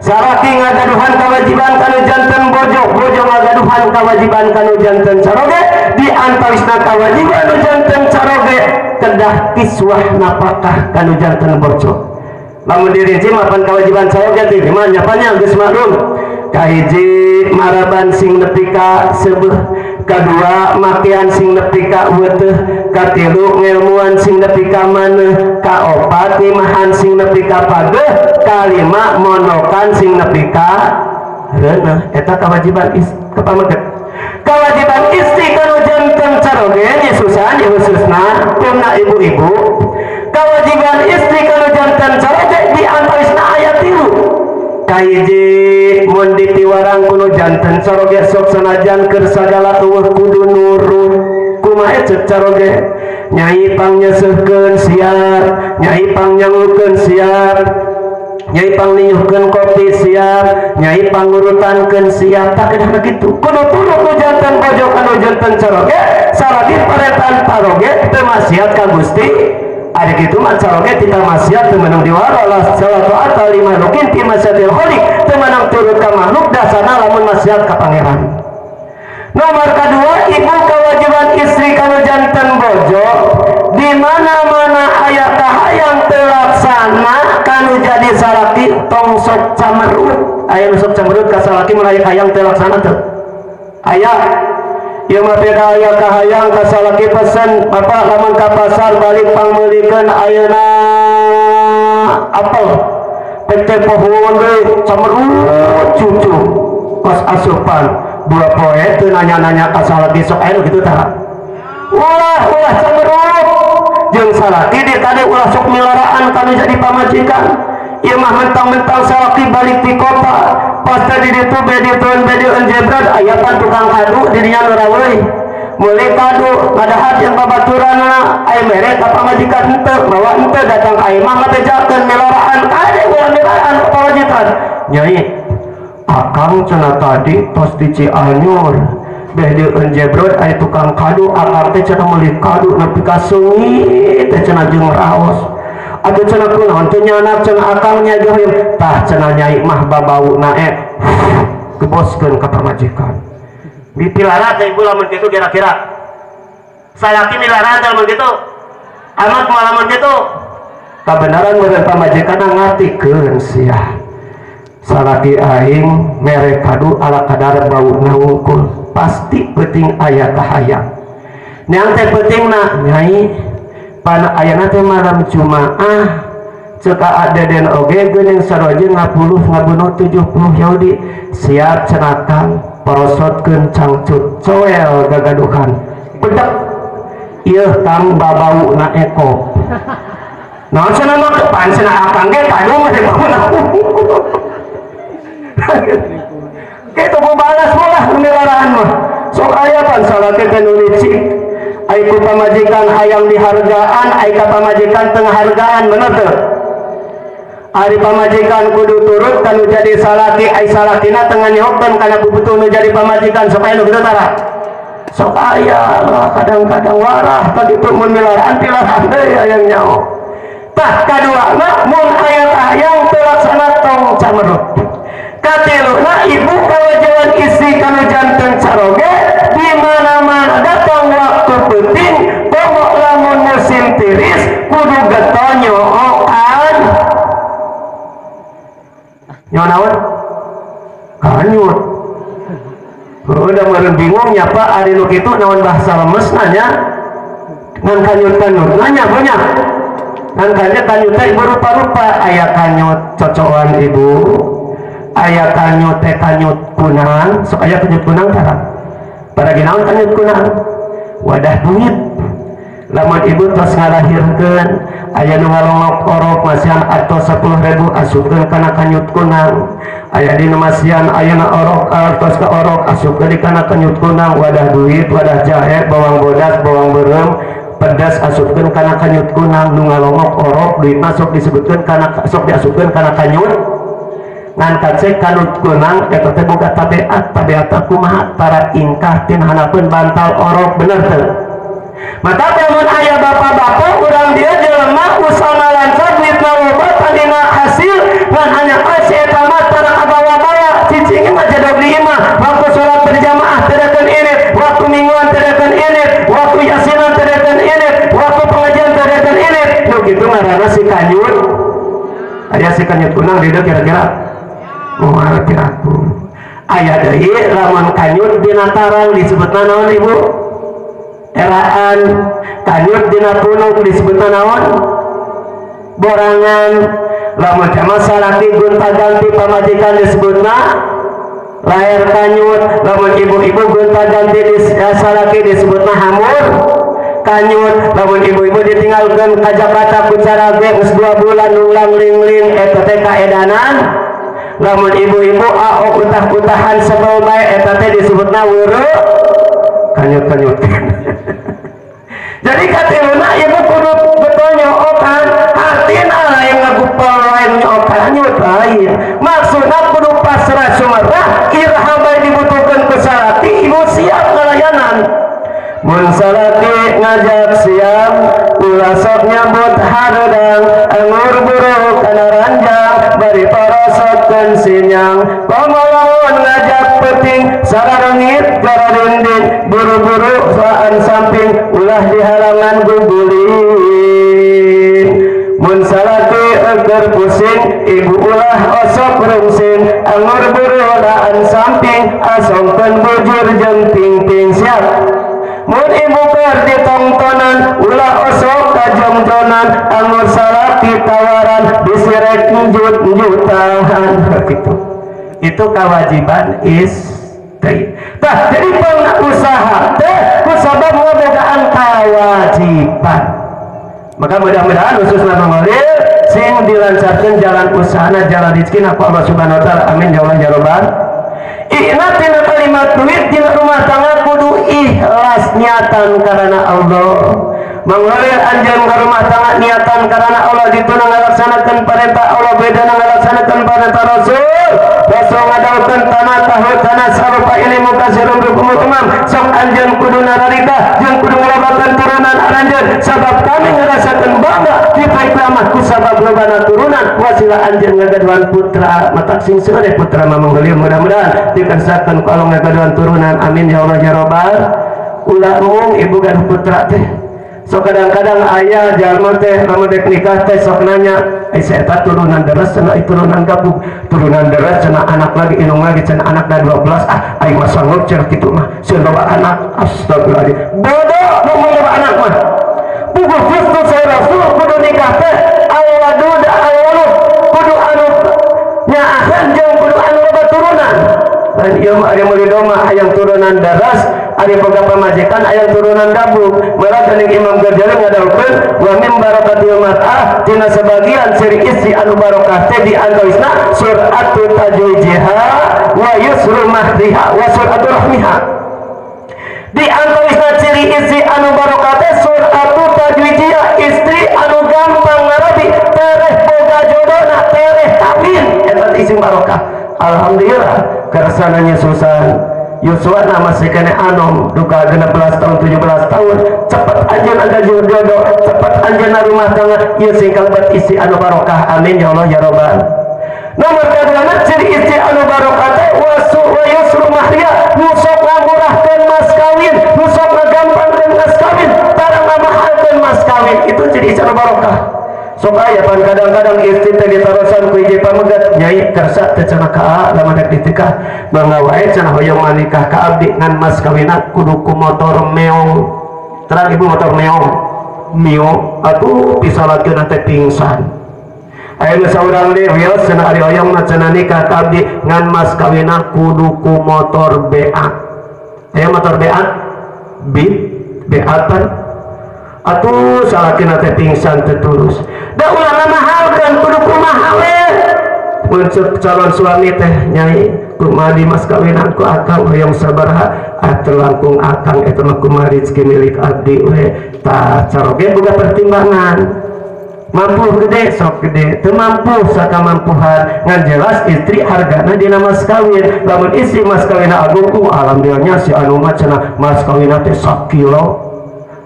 Speaker 1: Salaki ngagaduhan kewajiban kanu janten bojo, bojo ngagaduhan kewajiban kanu janten caroge, di antawisna kewajiban nu janten caroge kedah kiswah napakah kanu janten bojo. Lamun dirinci mapan kewajiban caroge teh mah nyapanya geus maklum. Kahiji maraban sing nepi ka seubeuh, kadua makian sing nepi ka weuteuh, katilu ngelmuan sing nepi ka maneuh, kaopat imahan sing nepi ka pageuh, kalima monokan sing nepi ka reuneuh. Eta kewajiban kapameget. Kewajiban istri kanu janten caroge nyususan khususna kuna ibu-ibu. Kewajiban istri kanu janten caroge di antawisna aya 3. Kahiji mun dipiwarang kuno janten caroge sok sanajan keur sagala eueuh kudu nurut. Kumaha ceuk caroge? Nyai pangnyeuseuhkeun siap, nyai pangnyangukeun siap, nyai pangniyuhkeun kopi siap, nyai pangurutankeun siap. Tak kedah kitu. Kudu turut nu janten bojo kanu janten caroge, salagi paretan paroge teu maksiat ka Gusti Ari kitu mah caroge tita maksiat teu meunang diwaro la salatu atal lima lukin ti maksiatil khaliq teu meunang turut ka makhluk dasarna lamun maksiat ka pangeran. Nomor kedua ibu kewajiban istri kanu janten bojo di mana-mana aya kahayang telaksana kanu jadi salaki tong sok camerut. Aya nu sok camerut ka salaki mun aya kahayang telaksana teu aya. Ieu mah beda aya kahayang ka salaki pesen bapak lamun ka pasar balik pangmeulikeun ayeuna apel teh pohon deui camerut cucu kos asupan dua poe teu nanya-nanya ka salaki sok aya nu kitu tah. Ulah ulah camerut jeung salaki di tadi ulah sok milaraan kanu jadi pamajikan. Ieu mah mentang-mentang salaki balik di kota pasti di ditu bedieun bedieun jebret aya pan tukang kadu di dinya nu raweuh meuli kadu ngadahar jeung babaturanna aya mere ka pamajikan henteu mawa henteu datang ka imah ngabejakeun milaraan kade ulah milaraan ka pamajikan. Nyai akang cenah tadi tos di Cianjur bedieun jebrot aya tukang kadu akang teh cenah meuli kadu nepi ka seungit teh cenah jeung raos atuh cenah kunaon teh nyanak cenah akang nya hoyong tah cenah nyai mah babauna geboskeun ka pamajikan. Dipilara teh ibu lamun kitu kira-kira salaki milara teh lamun kitu amat moal lamun kitu kabenaran meureun pamajikan ngartikeun sia salaki aing mere kadu ala kadar bauna wungkul pasti penting aya kahayang neang teh pentingna nyai pan ayana teh malam Jumaah ceuk deden oge geuning saroje ngapuluh ngabunuh 70 Yahudi siap cenah kang porosotkeun cangcut coel gagaduhan pedek ieu kang babauna eko naon cenah mah pan cenah akang ge kadu mah teh bauna. Kitu balas ulah milaraan mah sok aya pan salaki teh nu licik ai ku pamajikan hayang dihargaan ai ka pamajikan teu ngahargaan bener teu? Ari pamajikan kudu turut kanu jadi salaki ai salakina teu nganyohkeun kana bubutuh nu jadi pamajikan sok aya nu kitu tara sok aya lah kadang-kadang warah tadi tu mun milaraan pilaraan deui hayang nyaho. Tah kaduana mun aya hayang teu laksana tong camerut. Katiluna ibu kewajiban istri kanu janten caroge di mana-mana datang waktu penting pokok lamun musim tiris kudu getol nyookan nyawa naon kanyut. Udah meureun bingung nya Pak ari nu kitu naon bahasa lemesna nya ngan kanyut-kanyut nanya banyak ngan kanyut kanyut teh berupa-rupa aya kanyut cocoan ibu aya kanyut teh kanyut kunang sok aya kanyut kunang tara pada ginaon kanyut kunang wadah duit lamun ibu tos ngalahirkeun aya nu ngalongok orok masihan atos 10.000 asupkeun kana kanyut kunang aya dinu masihan ayeuna orok atos ka orok asupkeun di kana kanyut kunang wadah duit wadah jahe bawang bodas bawang beureum pedas asupkeun kana kanyut kunang nu ngalongok orok duit masuk disebutkeun kana sok diasupkeun kana kanyut ngan kacek kanut kunang eta teh boga tabiat tabiat kumaha tara ingkah tin hanapeun bantal orok bener teu? Maka lamun aya bapak-bapak urang dieu jelema usahana lancar duitna loba tadina hasil ngan hanya si eta mah tara kabawa-bawa cicing mah jadog di imah waktu salat berjamaah teu dakeun init waktu mingguan teu dakeun init waktu yasinan teu dakeun init waktu pengajian teu dakeun init nu kitu ngaranna si kanyut. Aya si kanyut kunang di dieu kira-kira moal piraku aya deui lamun kanyut dina tarang disebutna naon ibu? Eraan. Kanyut dina punuk disebutna naon? Borangan. Lamun teh salaki gonta-ganti pamajikan disebutna lahir kanyut. Lamun ibu-ibu gonta-ganti salaki disebutna hamur kanyut. Lamun ibu-ibu ditinggalkeun ka Jakarta ku carage geus 2 bulan nunglang ling-ling eta teh kaedanan. Lamun ibu-ibu ao utah-utahan sebel bae eta teh disebutna weureu kanyut-kanyut. Jadi katiluna ibu kudu betul nyookan artina lain ngagupel lain nyookan kanyut lain maksudna kudu pasrah sumerah iraha bae dibutuhkeun ku salaki ibu siap ngalayanan. Mun salaki ngajak siang ulah sok nyambut hareudang anggur buru kana ranjang bari parosotkeun sinyang komo lamun ngajak peuting sararengit gararinding buru-buru soaan samping ulah dihalangan gugulin mun salaki eger pusing ibu ulah osok rungsing anggur buru laan samping asongkeun bujur jeung pingping siap mun ibu keur ditongtonan ulah osok kajongjonan anggur salaki tawaran disirek njut-njutahan gitu. Itu kewajiban istri. Tah jadi pengusaha teh kusabab ngabogaan kewajiban. Maka mudah-mudahan khususna Mang Holil sing dilancarkan jalan usahana jalan rezeki ku Allah Subhanahu wa taala. Amin ya Allah ya Rabbal. Ina tina kalimat duit dina rumah tangga kudu ikhlas niatan karena Allah. Mang Holil anjeun ka rumah tangga niatan karena Allah dituna ngalaksanakeun perintah Allah bedana ngalaksanakeun perintah Rasul. Rasul ngadaukeun tanah tahu tanah sarupa ini muka sirum hukumul umam sok anjeun kudu nararita jeung kudu ngalobakeun turunan aranjeun sabab kami ngarasakeun bangga di paiklamah ku sabab lobana turunan wasilah anjeun ngagaduhan putra matak sing seueur putra Mang Holil mudah-mudahan dikersakeun ku Allah ngagaduhan turunan. Amin ya Allah ya Rabbal. Ulah mung ibu gaduh putra teh sok kadang-kadang ayah jalma teh lamun dek nikah teh sok nanya ai eta turunan deres cenah turunan gabung turunan deres cenah anak lagi indung lagi cenah anak da 12 ah aing mah sanggup cenah kitu mah sieun loba anak. Astagfirullahaladzim bodoh mun loba anak mah puguh gustu saya rasul kudu nikah teh al-wadud al-walud kudu anu nyaahan jeung kudu anu loba turunan. Dan ieu mah ari meuli domba hayang turunan daras ari boga pamajikan hayang turunan gabung. Maka dening Imam Ghazali ngadawuhkeun wa min barakatil mar'ah tina sebagian ciri istri anu barokah teh di antawisna suratu tajwijiha wa yusru mahriha wa suratu rahmiha. Di antawisna ciri istri anu barokah teh suratu tajwijiha istri anu gampang ngarabi tereh boga jodona tereh kawin eta istri barokah. Alhamdulillah kersananya susah Yuswa masih kena anom duka 16 tahun 17 tahun cepat anjeun ada jodoh cepat anjeun rumah tangga ieu sing kalebet istri anu barokah. Amin ya Allah ya Rabbal. Nomor kadua ciri istri anu barokah teh wasu wa yusru mahriya nu sok ngamurahkeun mas kawin nu sok ngagampangkeun mas kawin tara ngamahalkeun mas kawin itu ciri istri anu barokah. Sok aya pan kadang-kadang istri teh ditarosan ku hiji pamegat nyai kersa teh cenah ka lamun rek ditikah bangga wae cenah hoyong manikah ka abdi ngan mas kawinna kudu ku motor meong. Terang ibu motor meong mio atuh pisalakeun teh pingsan. Aya nu saurang deui wios cenah ari hoyong mah cenah nikah ka abdi ngan mas kawinna kudu ku motor BA. Aya motor BA Beat BA pan atuh salakina teh pingsan teh tulus. Da ulah ngamahalkeun kudu kumaha we. Mun calon suami teh nyai kumaha di mas kawinan ku akang hoyong sabaraha atuh langkung akang eta mah kumaha rezeki milik abdi we. Tah caroge boga pertimbangan. Mampu gede sok gede, teu mampu sakamampuhan ngan jelas istri hargana dina mas kawin. Lamun istri mas kawinna agung ku alhamdulillah si anu mah cenah mas kawinna teh sakilo.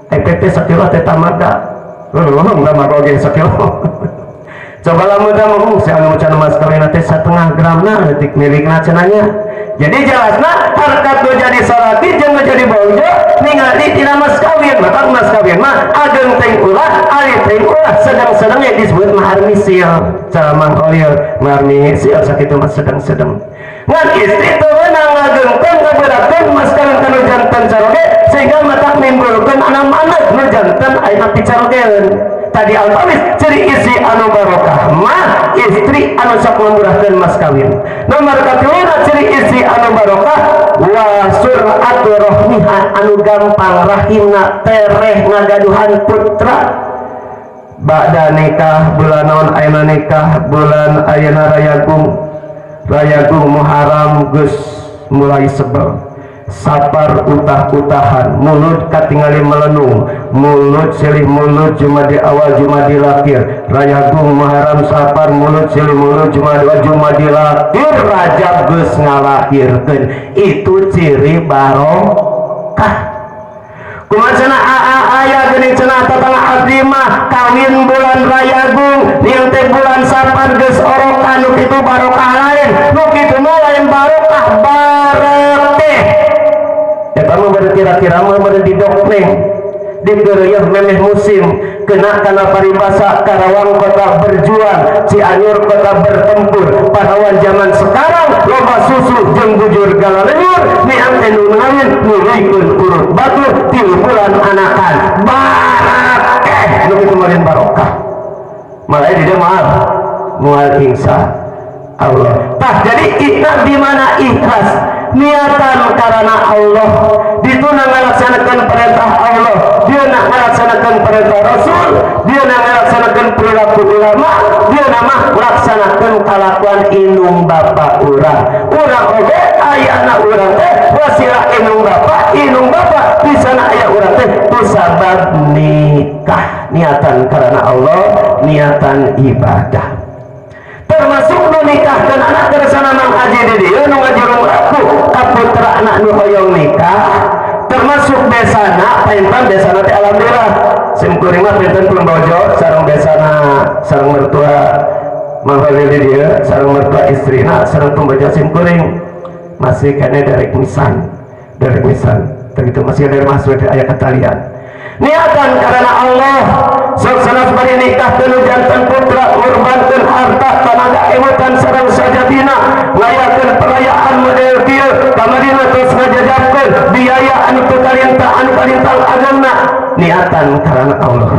Speaker 1: EPT sakilo teh tamaga. Leuh tamaga oge sakilo. Coba lamun teh ngomong si anu cenah mas kawinna teh 1,5 gramna leutik milikna cenahnya. Jadi jelasna harkat nu jadi salaki jeung nu jadi bojo ningali tina mas kawin. Maka mas kawin mah ageng teh ulah, alit teh ulah, sedang-sedang yang disebut mahar misil. Cara Mang Holil mahar misil sakitu mah sedang-sedang. Ngan istri teu meunang ngagengkeun ngaberatkeun mas kawin kana janten caroge sehingga matak nimbulkeun anak-anak nu janten ayeuna picarogeun. Tadi alfabis ciri istri anu barokah mah istri anu sok ngamurahkeun mas kawin. Nomor katiluna ciri istri anu barokah wa sur'atu rahmiha anu gampang rahimna tereh ngagaduhan putra. Ba'da nikah bulan naon ayeuna nikah bulan ayeuna rayagung rayagung Muharram geus mulai sebel sapar utah-utahan mulut katingali melenung mulut silih mulut jumadi awal jumadi akhir rayagung Muharram sapar mulut silih mulut jumadi awal jumadi akhir Rajab geus ngalahirkeun. Itu ciri barokah. Kumaha cenah aa aya geuning cenah tatangga abdi mah kawin bulan Rayagung nieu teh bulan Sapar geus orokan nu kitu barokah lain nu kitu mah lain barokah bareteh eta mah bade kira-kira mah bade didokneng digeureuh memeh musim kena kana paribasa Karawang kota berjuang Cianjur kota bertempur pahlawan zaman sekarang loba susu jeung bujur galalenyur niat teh nu lain nuluykeun urut batur 3 bulan anakan barakeh nu kitu mah barokah malah di dieu moal moal insya Allah. Tah jadi ikhlas di mana ikhlas niatan karena Allah dituna ngalaksanakan perintah Allah dia nak melaksanakan perintah Rasul dia nak melaksanakan perilaku ulama dia nama melaksanakan kalakuan indung bapak urang urang oge ayana urang teh wasilah indung bapak di sana aya urang teh kusabab nikah niatan karena Allah niatan ibadah termasuk nu nikahkeun anak kersana mang haji di dieu nu ngaji aku ka putra anak nu hoyong nikah termasuk besana paintan besana teh alhamdulillah sim kuring mah pinten pembojo sareng besana sareng mertua mang Khalil di dieu sareng mertua istrina sareng pembojo sim kuring masih kene derek misan begitu masih dari masuk aya ketalian niatan karena Allah sok sanes bari nikah teu janten putra ngorbankeun harta tanaga emutan sareng sajabina ngayakeun perayaan model kieu kamarina terus ngajajabkeun biaya anu teu kalintang anu kalintang agengna niatan karena Allah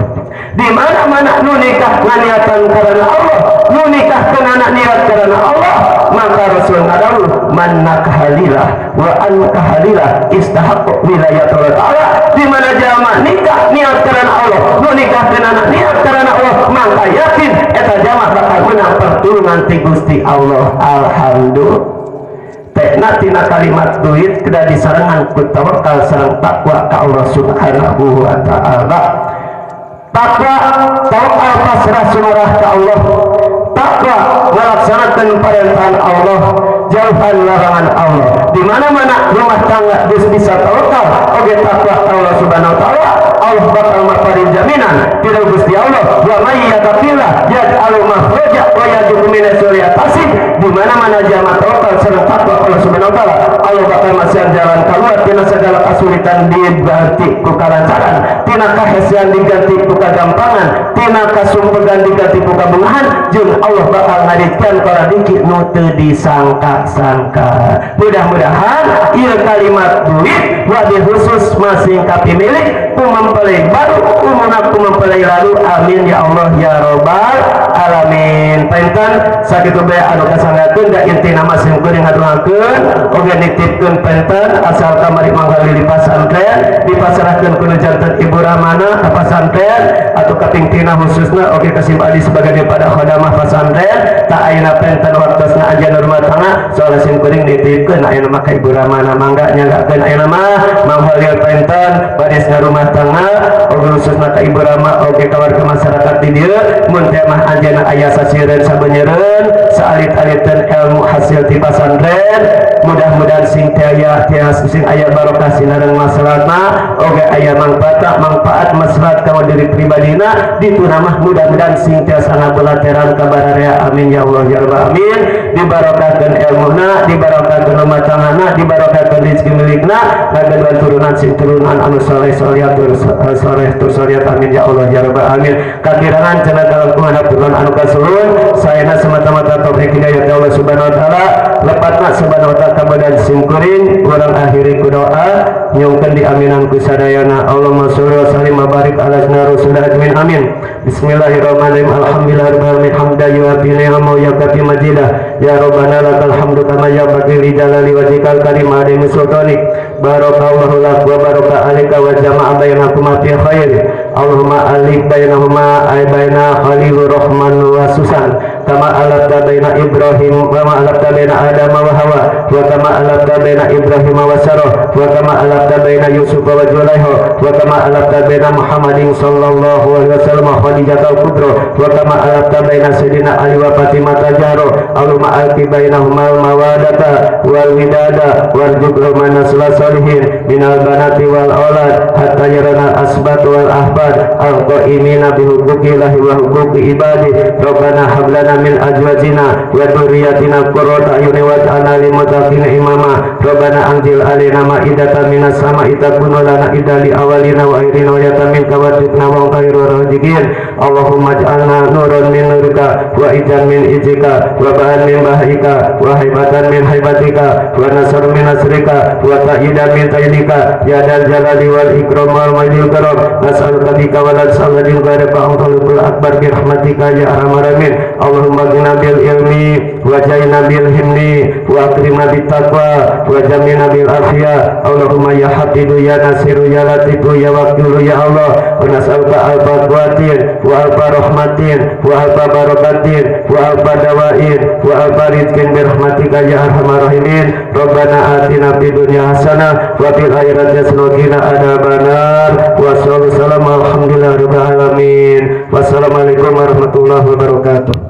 Speaker 1: di mana-mana nu nikah niatan karena Allah nu nikahkeun anak niat karena Allah maka Rasul ngadawuh man nakahalilah wa ankahalilah istahaqqu wilayatul ta'ala di mana jalma nikah niat karena Allah nu nikahkeun anak niat karena Allah maka yakin eta jalma bakal menang pertulungan ti Gusti Allah. Alhamdulillah tekna tina kalimat duit kedah disarengan ku tawakal sareng takwa ka Allah Subhanahu wa ta'ala. Takwa tawakal pasrah sumarah ka Allah takwa melaksanakan perintahan Allah jauhan larangan Allah di mana-mana rumah tangga geus bisa tawakal oge takwa Allah Subhanahu wa ta'ala Allah bakal maparin jaminan tidak Gusti Allah wa may yattaqillah yaj'al makhraja wa yarzuqhu min haitsu di mana-mana jamaah tawakal sareng takwa Allah Subhanahu wa ta'ala Allah bakal masihan jalan keluar tina segala kesulitan diganti ku kalancaran tina kahesian diganti ku kagampangan tina kasumpegan diganti ku kabungahan jeung Allah bakal ngaditkeun karadiki nu teu disangka-sangka. Mudah-mudahan ieu kalimat duit wabil khusus masing kapimilik ku mempelai baru umuna ku mempelai lalu amin ya Allah ya robbal alamin. Painten sakitu bae anu kasanggakeun da intina mah sim kuring ngadoakeun oge nitipkeun penten asal kamari manggali di pasantren dipasrahkeun ku nu janten Ibu Ramana ka pasantren atau kapingtina khususna oge ka Sim Adi sebagai daripada khodamah pasantren tak ayeuna penten waktosna anjeun rumah tangga soalna sim kuring nitipkeun ayeuna mah ka Ibu Ramana mangga nyanggakeun ayeuna mah Mang Khalil penten baris ngarumah tangga oge khususna ka Ibu Rama oge ka warga masyarakat di dieu mun teh mah anjeunna aya sasieureun sabeunyereun saalit-aliteun ilmu hasil ti pasantren mudah-mudahan sing teh aya tias sing aya barokah sinareng maslahatna oge aya manfaat maslahat ka diri pribadina dituna mah mudah-mudahan sing tiasa ngabulateran ka bararea amin ya Allah ya rabbal alamin dibarokahkeun ilmuna dibarokahkeun rumah tanggana dibarokahkeun rezeki milikna ngagaduhan turunan sing turunan anu saleh solihatur soleh tur solihat amin ya Allah ya rabbal alamin kakirangan cenah dalam kumaha turunan anu kasulun saena semata-mata taufik hidayah Allah Subhanahu wa taala lepatna subhanahu wa taala kabadan simkuring urang akhiri ku doa nyungkeun diaminan ku sadayana Allahumma sholli wa sallim wa barik ala sayyidina rasulillah amin amin. Bismillahirrahmanirrahim alhamdulillahirabbil alamin hamdan yuafi ni'amahu wa yukafi majidah ya rabbana lakal hamdu kama yanbaghi li jalali wajhikal karim wa li sultanik barakallahu lak wa baraka alaika wa jama'a bainakuma fi khair Allahumma alif bainahuma ay baina Khalilur Rahman wa Susan kama alafta baina Ibrahim wa ma alafta baina Adam wa Hawa Wa kama alafta baina Ibrahim wa Sarah wa kama alafta baina Yusuf wa Zulaikha wa kama alafta baina Muhammadin sallallahu alaihi wasallam Khadijatul Kubra wa kama alafta baina Sayyidina Ali wa Fatimah Zahra. Allahumma alqi bainahuma al-mawadata wal widada warzuqhum nasla salihin minal banati wal aulad hatta yarana asbat wal ahbad al-qaimina bi huquqillahi wa huquqi ibadi. Rabbana hab lana min azwajina wa dhurriyyatina qurrata a'yunin waj'alna lil muttaqina imama. Rabbana anzil alaina ma'idatan minas sama'i takunu lana idan li awwalina wa akhirina wa yatamin kawarzuqna wa khairur raziqin. Allahumma ij'alna nuran min nurika wa ijan min ijika wa ba'an min bahika wa haibatan min haibatika wa nasr min nasrika wa ta'idan min ta'idika ya dal jalali wal ikram wal majid karam. Nas'aluka bika wa la nas'aluka min ghairika anta akbar bi rahmatika ya arhamar rahimin. Allahumma ghina bil ilmi wa jaina bil himmi wa akrimna bit taqwa wa jamina bil afiyah. Allahumma ya hafidu ya nasiru ya latifu ya wakilu ya Allah. Wa nas'aluka alfa quwwatin wa alfa rahmatin wa alfa barakatin wa alfa dawain wa alfa rizqin bi rahmatika ya arhamar rahimin. Rabbana atina fid dunya hasanah wa fil akhirati hasanah wa qina adzabannar. Wa sallallahu alhamdulillahi rabbil alamin. Wassalamualaikum warahmatullahi wabarakatuh.